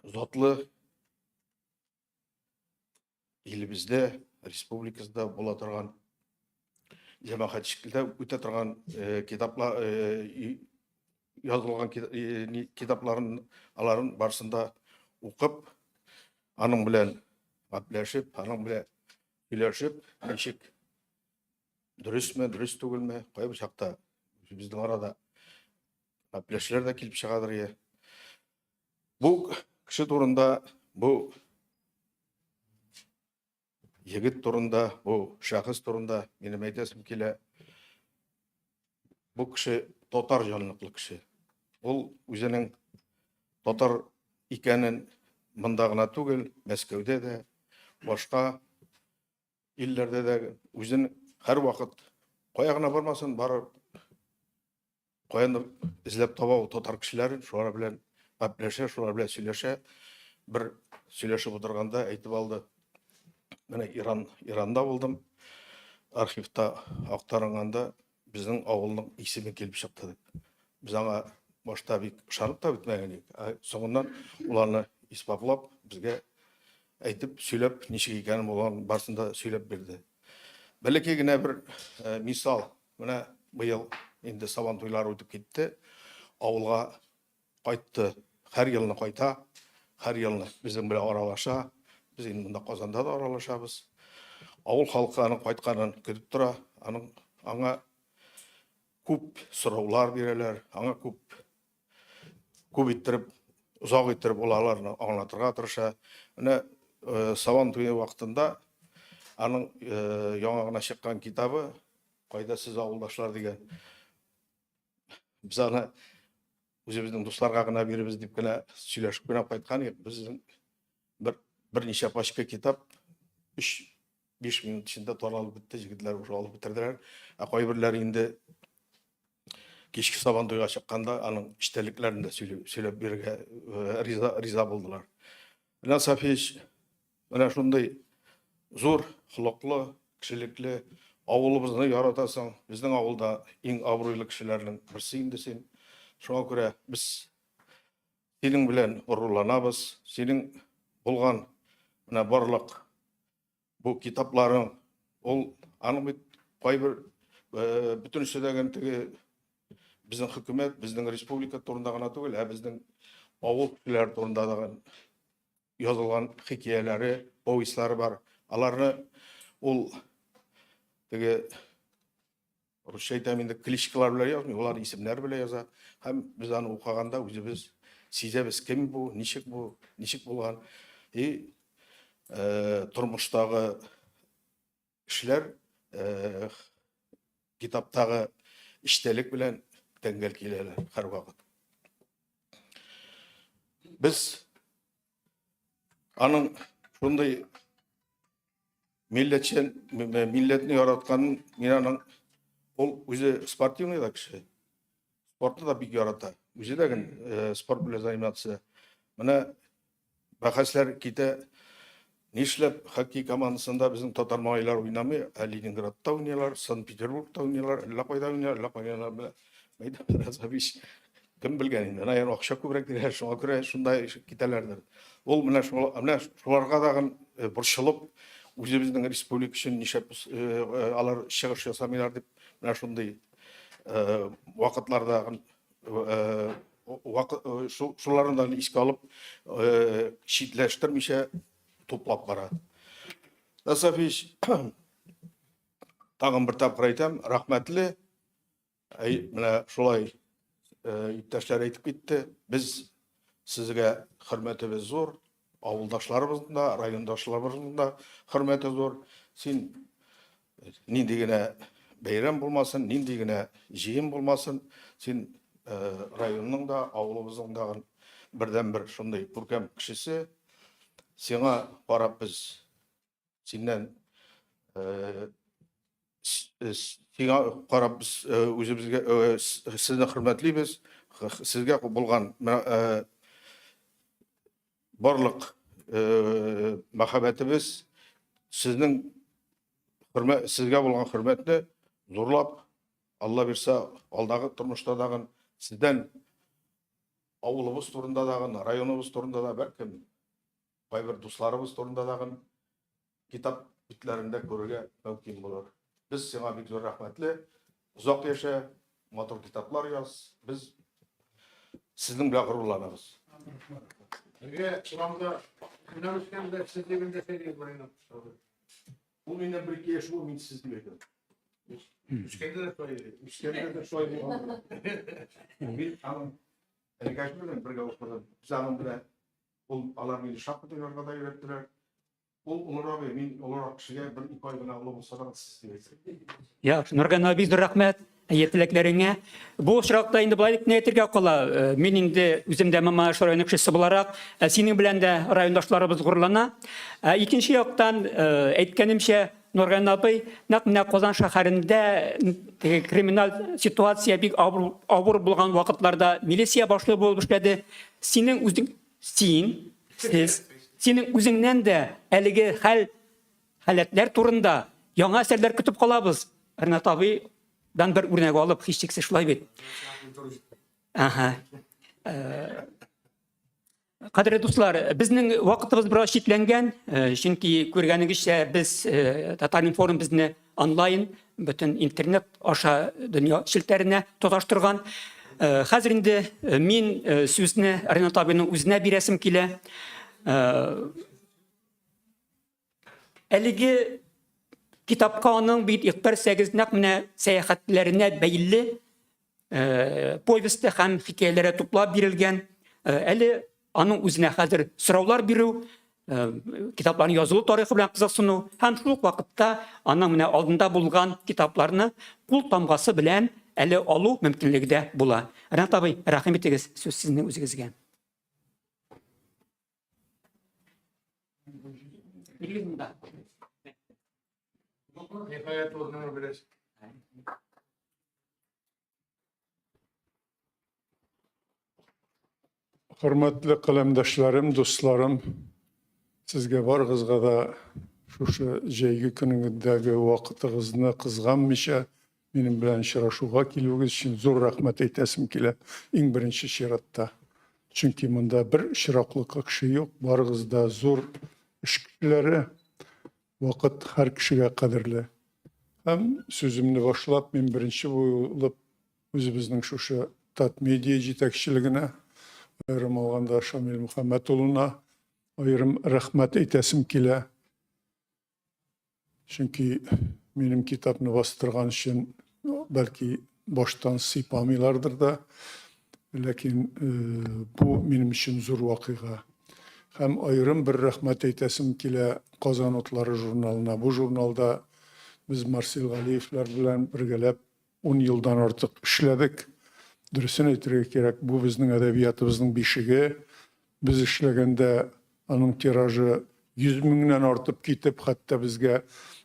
затлы илебездә, республикасында була торган җәмәгатьчелектә үтә торган э, китаплар э, язылган э, китапларын аларын барысын да укып, аның белән гәпләшеп, аның белән сөйләшеп, ничек дөресме, дөрес түгелме, кайбер чакта безнең арада гәпләшүләр дә килеп чыгадыр. Я. Бу кеше турында, бу егет турында, бу шәхес турында минем әйтәсем килә. Бу кеше татар җанлыклы кеше. Ул үзенең татар икәнен монда гына түгел, Мәскәүдә дә, башка илләрдә дә үзен һәрвакыт кая гына бармасын, барып каяндыр эзләп таба ул татар кешеләрен, шулар белән гәпләшә, шулар белән сөйләшә. Бер сөйләшеп утырганда әйтеп алды. Менә Иран, Иранда булдым. Архивта актарынганда безнең авылның исеме килеп чыкты дип. Без аңа башта бик ышанып та бетмәгән идек. Ә соңыннан ул аны исбатлап, безгә әйтеп, сөйләп, ничек икәнен булган барысын да сөйләп бирде. Бәләкәй генә бер э, мисал. Менә быел инде Сабан туйлары үтеп китте. Авылга кайтты. Һәр елны кайта, һәр елны безнең белән аралаша. Без инде монда Казанда да аралашабыз. Авыл халкы аның кайтканын көтеп тора. Аның аңа күп сораулар бирәләр, аңа күп күп иттереп, озак иттереп ул аларны аңлатырга тырыша. Менә э, Сабан туе вакытында аның э, яңа гына чыккан китабы Кайда сез авылдашлар дигән. Без аны үзебезнең дусларга гына биребез дип кенә сөйләшеп кенә кайткан идек. Безнең бер берничә пачка китап 3-5 минут эчендә таралып бетте, егетләр уже алып бетерделәр. Ә кайберләре инде кичке сабан туйга чыкканда аның эчтәлекләрен дә сөйләп бирергә э, риза, риза булдылар. Ринат Сафиевич менә шундый зур холыклы, кешелекле, авылыбызны яратасың. Безнең авылда иң абруйлы кешеләрнең берсе инде син. Шуңа күрә без Синең белән горурланабыз. Синең булган менә барлык бу китапларың, ул аның бит кайбер э, бөтенесе дә теге безнең хөкүмәт, безнең республика турында гына түгел, ә безнең авыл кешеләре турында да язылган хикәяләре, повестьлары бар. Аларны ул теге русча әйтәм инде, кличкалар белән язмый, улар исемнәр белән яза. Һәм без аны укыганда үзебез сизәбез, кем бу, ничек бу, ничек булган. И э, тормыштагы эшләр э, китаптагы эчтәлек белән тәңгәл киләләр һәрвакыт. Без аның шундый милләтчен, милләтне яратканын мин аның ул үзе спортивный да кеше. Спортны да бик ярата. Үзе дә э, спорт белән заниматься. Менә бәхәсләр китә. Нишләп хоккей командасында безнең татар малайлар уйнамый, ә Ленинградта уйныйлар, Санкт-Петербургта уйныйлар, әллә кайда уйныйлар, әллә кайда уйныйлар. Мәйдан Разабич кем белгән инде, наверное, акча күбрәк бирә, шуңа күрә шунда китәләрдер. Ул менә шул, менә шуларга тагын э, борчылып, үзебезнең республика өчен нишләп э, э, алар чыгыш ясамыйлар дип, менә шундый вакытларда шуларны да искә алып, читләштермичә туплап бара. Насафич, тагын бер тапкыр әйтәм, рәхмәтле. Әй, менә шулай иптәшләр әйтеп китте. Без сезгә хөрмәтебез зур, авылдашларыбызның да, райондашларыбызның да хөрмәте зур. Син нинди генә бәйрәм булмасын, нинди генә җыен булмасын, син районның да, авылыбызның да бердәнбер шундый күркәм кешесе. Сиңа карап без синнән сиңа карап без үзебезгә сезне хөрмәтлибез. Сезгә булган барлык мәхәббәтебез сезнең хөрмәт сезгә булган хөрмәтне зурлап, Алла бирсә, алдагы тормышта дагын сездән авылыбыз турында дагын, районыбыз турында да бәлкем кайбер дусларыбыз турында дагын китап битләрендә күрергә мөмкин булыр. Без сиңа бик зур рәхмәтле. Озак яшә, матур китаплар яз. Без сезнең белән горурланабыз. Бергә урамда көннәр үткәндә сез дип эндәшә идегез Марина. Ул миннән бер ике яшь олы, мин сез дип әйтәм. Үскәндә дә шулай иде. Үскәндә дә шулай булган. Мин аның энекәше белән бергә укыдым. Без аның белән ул алар мине шахмат уйнарга да өйрәттеләр. Ул олырак, мин олырак кешегә бер ике ай гына олы булса да сез дип әйтәм. Яхшы, Нурган абый, зур рәхмәт әйе теләкләреңә. Бу очракта инде болай дип әйтергә кала. Э, мин инде үзем дә Маманыш районы кешесе буларак, э, синең белән дә райондашларыбыз горурлана. Ә икенче яктан, э, әйткәнемчә, Нурган абый, нәкъ менә Казан шәһәрендә теге криминаль ситуация бик авыр, авыр булган вакытларда милиция башлыгы булып эшләде. Синең үзең, син, сез, синең үзеңнән дә әлеге хәл, халәтләр турында яңа әсәрләр көтеп калабыз. Ренат абыйдан бер үрнәк алып, һичшиксез шулай бит. Ага. Э, Кадерле дуслар, безнең вакытыбыз бераз чикләнгән, э, чөнки күргәнегезчә без э, Татар-информ безне онлайн бөтен интернет аша дөнья челтәренә тоташтырган. Э, хәзер инде мин сүзне Ренат абыйның үзенә бирәсем килә. Әлеге китапка аның бит 48 нәкъ менә сәяхәтләренә бәйле э, повесте һәм хикәяләре туплап бирелгән. Э, әле аның үзенә хәзер сораулар бирү, э, китапларның язылу тарихы белән кызыксыну һәм шул ук вакытта аның менә алдында булган китапларны кул тамгасы белән әле алу мөмкинлеге дә була. Ренат абый, рәхим итегез, сүз сезнең үзегезгә. Ниһаять урыныңны беләсең. Хөрмәтле каләмдәшләрем, дусларым, сезгә барыгызга да шушы җәйге көнегездәге вакытыгызны кызганмыйча минем белән очрашуга килүегез өчен зур рәхмәт әйтәсем килә, иң беренче чиратта. Чөнки монда бер очраклыкка кеше юк, барыгыз да зур эш кешеләре. Вакыт һәр кешегә кадерле. Һәм сүземне башлап, мин беренче булып үзебезнең шушы Татмедиа җитәкчелегенә, аерым алганда Шамил Мөхәммәт улына аерым рәхмәт әйтәсем килә. Чөнки минем китапны бастырган өчен бәлки баштан сыйпамыйлардыр да, ләкин э, бу минем өчен зур вакыйга. Һәм аерым бер рәхмәт әйтәсем килә Казан утлары журналына. Бу журналда без Марсил Галиевләр белән бергәләп 10 елдан артык эшләдек. Дөресен әйтергә кирәк, бу безнең әдәбиятыбызның бишеге. Без эшләгәндә аның тиражы 100 меңнән артып китеп, хәтта безгә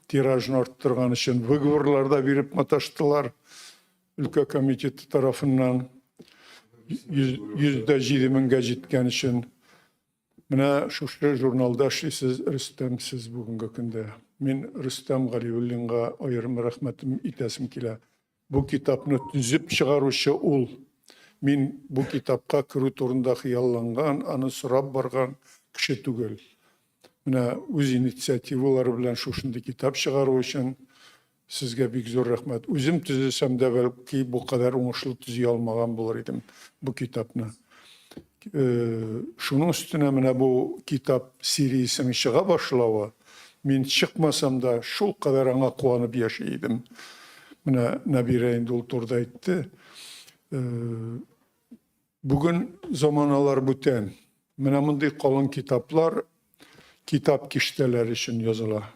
тиражны арттырган өчен выговорлар да биреп маташтылар өлкә комитеты тарафыннан 107 меңгә җиткән өчен. Менә шушы журналда эшлисез, Рөстәм, сез бүгенге көндә. Мин Рөстәм Галиуллинга аерым рәхмәтем итәсем килә. Бу китапны төзеп чыгаручы ул. Мин бу китапка керү турында хыялланган, аны сорап барган кеше түгел. Менә үз инициативалары белән шушындый китап чыгару өчен сезгә бик зур рәхмәт. Үзем төзесәм дә бәлки бу кадәр уңышлы төзи алмаган булыр идем бу китапны. Э, шуның өстенә менә бу китап сериясенең чыга башлавы, мин чыкмасам да шул кадәр аңа куанып яши идем. Менә Нәбирә инде ул турыда әйтте. Э, бүген заманалар бүтән. Менә мондый калын китаплар китап киштәләре өчен языла.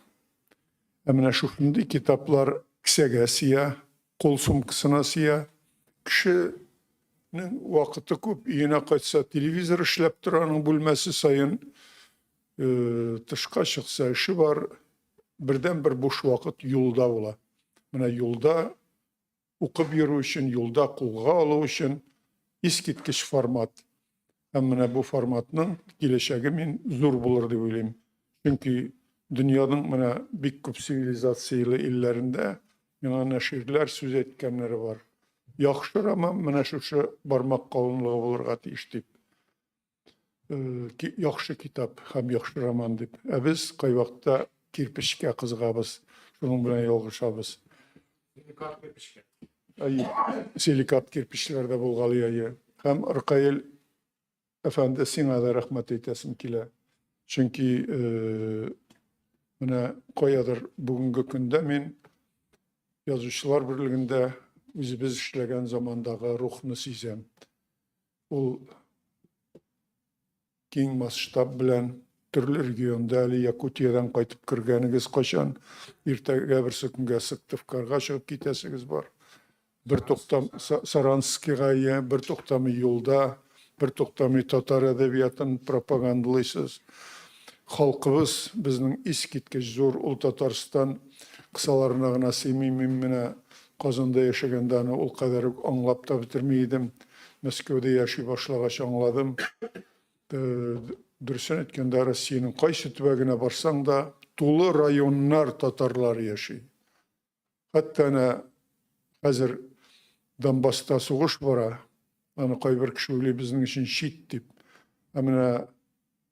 Ә менә шушындый китаплар кесәгә сыя, кул сумкасына сыя. Кешенең вакыты күп, өенә кайтса, телевизор эшләп тора аның бүлмәсе саен. Э, тышка чыкса, эше бар. Бердән-бер буш вакыт юлда була. Менә юлда укып йөрү өчен, юлда кулга алу өчен искиткеч формат. Һәм менә бу форматның киләчәге мин зур булыр дип уйлыйм. Чөнки дөньяның менә бик күп цивилизацияле илләрендә миңа нәширләр сүз әйткәннәре бар. Яхшы роман менә шушы бармак калынлыгы булырга тиеш дип. Э, яхшы китап һәм яхшы роман дип. Ә без кайвакытта кирпечкә кызыгабыз, шуның белән ялгышабыз. Силикат кирпечкә. Әйе, силикат кирпечләр дә булгалый, әйе. Һәм Ркаил әфәнде, сиңа да рәхмәт әйтәсем килә. Чөнки э, менә каядыр бүгенге көндә мин Язучылар берлегендә үзебез эшләгән замандагы рухны сизәм. Ул киң масштаб белән төрле регионда әле Якутиядән кайтып кергәнегез кайчан, иртәгә берсе көнгә Сыктывкарга чыгып китәсегез бар. Бер туктам Саранскига я бер туктамый юлда, бер туктамый татар әдәбиятын пропагандалыйсыз. Халкыбыз безнең искиткеч зур, ул Татарстан кысаларына гына сыймый. Мин менә Казанда яшәгәндә аны ул кадәр үк аңлап та бетерми идем. Мәскәүдә яши башлагач аңладым. Э, дөресен әйткәндә, Россиянең кайсы төбәгенә барсаң да, тулы районнар татарлар яши. Хәтта әнә хәзер Донбасста сугыш бара. Аны кайбер кеше уйлый безнең өчен чит дип. Ә менә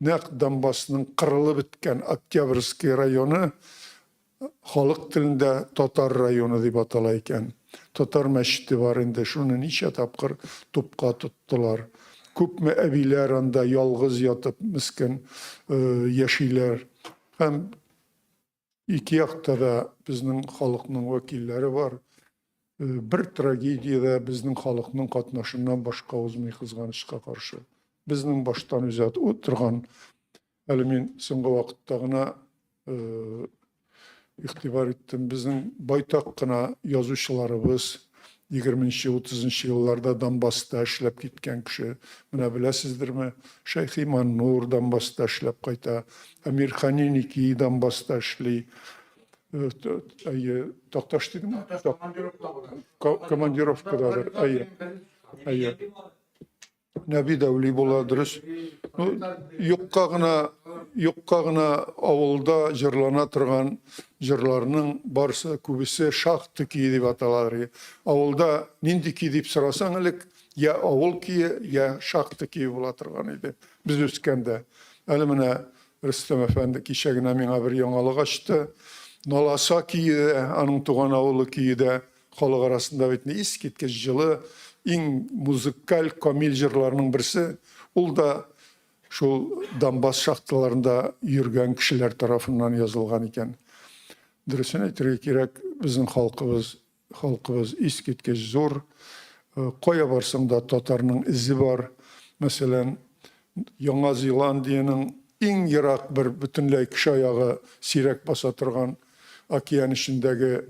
нәкъ Донбассның кырылып беткән Октябрьский районы халык телендә татар районы дип атала икән. Татар мәчете бар инде, шуны ничә тапкыр тупка тоттылар. Күпме әбиләр анда ялгыз ятып, мескен э, яшиләр. Һәм Ике якта да безнең халыкның вәкилләре бар. Э, бер трагедия дә безнең халыкның катнашыннан башка узмый кызганычка каршы. Безнең баштан үзе утырган. Әле мин соңгы вакытта гына э, игътибар иттем. Безнең байтак кына язучыларыбыз 20-30 елларда Донбасста эшләп киткән кеше. Менә беләсездерме, Шәйхи Маннур Донбасста эшләп кайта, Әмирхани Ники Донбасста эшли. Э, әйе, Такташ дидеңме? Командировкададыр. Әйе. Әйе. Нәби Дәүли була, дөрес. Ну, юкка гына, юкка гына авылда җырлана торган җырларның барсы, күбесе шахта көе дип аталар. Авылда нинди көй дип сорасаң элек, Я авыл көе, я шахта көе була торган иде без үскәндә. Әле менә Рөстәм әфәнде кичә генә миңа бер яңалык ачты. Наласа көе дә, аның туган авылы көе дә халык арасында бит искиткеч җылы, иң музыкаль, камил җырларның берсе. Ул да шул Донбасс шахталарында йөргән кешеләр тарафыннан язылган икән. Дөресен әйтергә кирәк, безнең халкыбыз, халкыбыз искиткеч зур. Кая барсаң да татарның эзе бар. Мәсәлән, Яңа Зеландиянең иң ерак бер бөтенләй кеше аягы сирәк баса торган океан эчендәге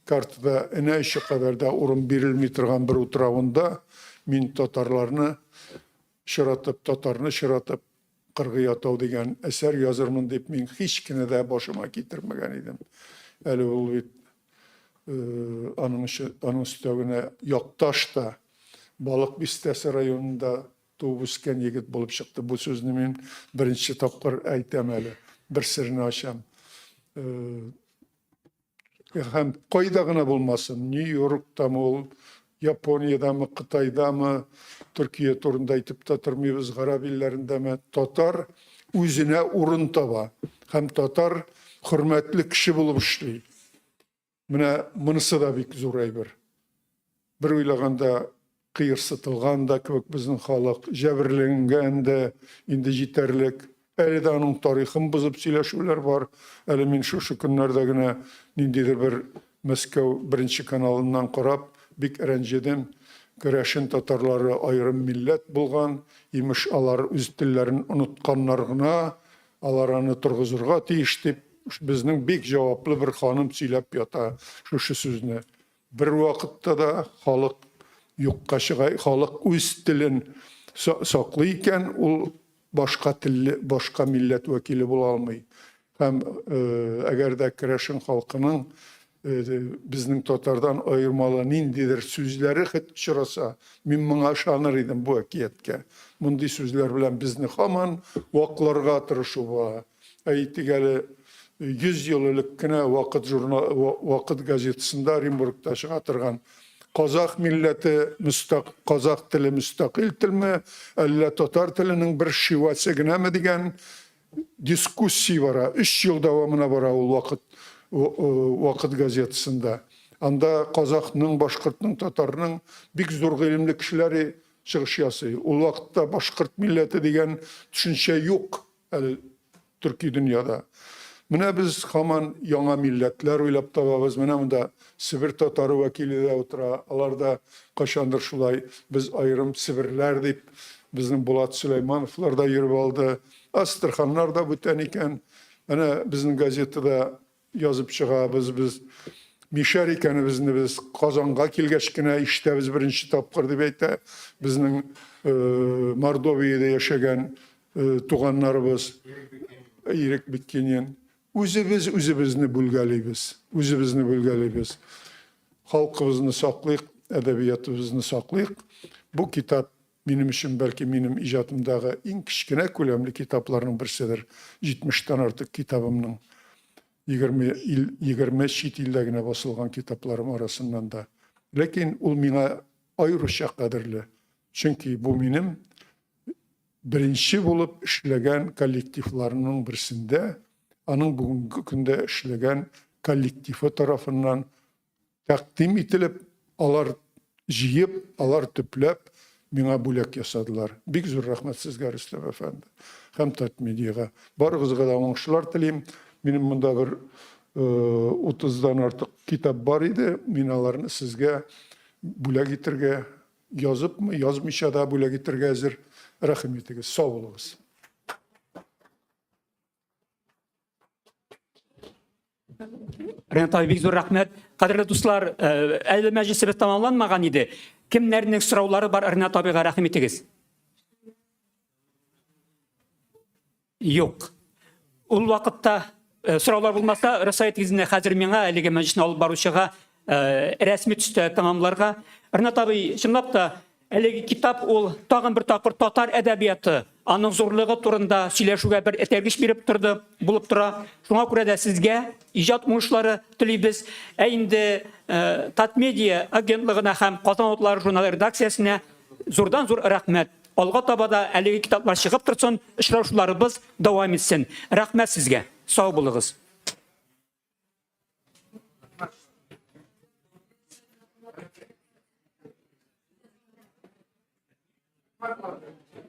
картада энә очы кадәр дә урын бирелми торган бер утравында мин татарларны очратып, татарны очратып, Кыргый атау дигән әсәр язырмын дип мин һич кенә дә башыма китермәгән идем. Әле ул бит аның өчен, аның өстәвенә якташ та, Балык Бистәсе районында туып үскән егет булып чыкты. Бу сүзне мин беренче тапкыр әйтәм әле, бер серне ачам. Һәм кайда гына булмасын, Нью-Йорктамы ул, Япониядәме, Кытайдамы, Төркия турында әйтеп тә тормыйбыз, гарәп илләрендәме, татар үзенә урын таба һәм татар хөрмәтле кеше булып эшли. Менә монысы да бик зур әйбер. Бер уйлаганда, кыерсытылган да кебек безнең халык, җәберләнгән дә инде җитәрлек. Әле дә аның тарихын бозып сөйләшүләр бар. Әле мин шушы көннәрдә генә ниндидер бер Мәскәү беренче каналыннан карап бик рәнҗедем. Керәшен татарлары аерым милләт булган, имеш, алар үз телләрен онытканнар гына, алар аны торгызырга тиеш дип, безнең бик җаваплы бер ханым сөйләп ята шушы сүзне. Бервакытта да халык юкка чыга, халык үз телен саклый икән, ул башка телле, башка милләт вәкиле була алмый. Һәм әгәр дә керәшен халкының безнең татардан аермалы ниндидер сүзләре хет очраса, мин моңа ышаныр идем бу әкияткә. Мондый сүзләр белән безне һаман вакларга тырышу була. Әйтик әле, 100 ел элек кенә Вакыт журнал, Вакыт газетасында Оренбургта чыга торган Казах милләте мөстәк, казах теле мөстәкыйль телме, әллә татар теленең бер шивасы генәме дигән дискуссия бара. Өч ел дәвамына бара ул Вакыт Вакыт газетасында. Анда казахның, башкортның, татарның бик зур гыйлемле кешеләре чыгыш ясый. Ул вакытта башкорт милләте дигән төшенчә юк. Әле төрки дөньяда. Менә без һаман яңа милләтләр уйлап табабыз. Менә монда Себер татары вәкиле дә утыра. Алар да кайчандыр шулай без аерым себерләр дип безнең Булат Сөләймановлар да йөреп алды. Астраханнар да бүтән икән. Әнә безнең газетада Язып чыгабыз без. Мишәр икәнебезне без Казанга килгәч кенә ишетәбез беренче тапкыр, дип әйтә безнең Мордовиядә яшәгән туганнарыбыз. Ирек Биккинин. Үзебез үзебезне бүлгәлибез. Үзебезне бүлгәлибез. Халкыбызны саклыйк, әдәбиятыбызны саклыйк. Бу китап минем өчен, бәлки, минем иҗатымдагы иң кечкенә күләмле китапларның берседер. 70-тән артык китабымның 20 ил, 20 чит илдә генә басылган китапларым арасыннан да. Ләкин ул миңа аеруча кадерле. Чөнки бу минем беренче булып эшләгән коллективларның берсендә, аның бүгенге көндә эшләгән коллективы тарафыннан тәкъдим ителеп, алар җыеп, алар төпләп миңа бүләк ясадылар. Бик зур рәхмәт сезгә, Рөстәм әфәнде, һәм Татмедиага. Барыгызга да уңышлар телим. Минем монда бер 30-дан артык китап бар иде. Мин аларны сезгә бүләк итергә, языпмы, язмыйча да бүләк итергә әзер. Рәхим итегез, сау булыгыз. Ренат абый, бик зур рәхмәт. Кадерле дуслар, э, әле мәҗлесебез тәмамланмаган иде. Кемнәрнең сораулары бар Ренат абыйга рәхим итегез. Юк. Ул вакытта э, сораулар булмаса, рөхсәт итегез инде хәзер миңа әлеге мәҗлесне алып баручыга э, рәсми төстә тәмамларга. Ренат абый, чынлап та Әлеге китап ул тагын бер тапкыр татар әдәбияты, аның зурлыгы турында сөйләшүгә бер этәргеч биреп торды, булып тора. Шуңа күрә дә сезгә иҗат уңышлары телибез. Ә инде э, Татмедиа агентлыгына һәм Казан утлары журналы редакциясенә Зурдан-зур рәхмәт. Алга таба да әлеге китаплар чыгып торсын, очрашуларыбыз дәвам итсен. Рәхмәт сезгә. Сау булыгыз. Thank you.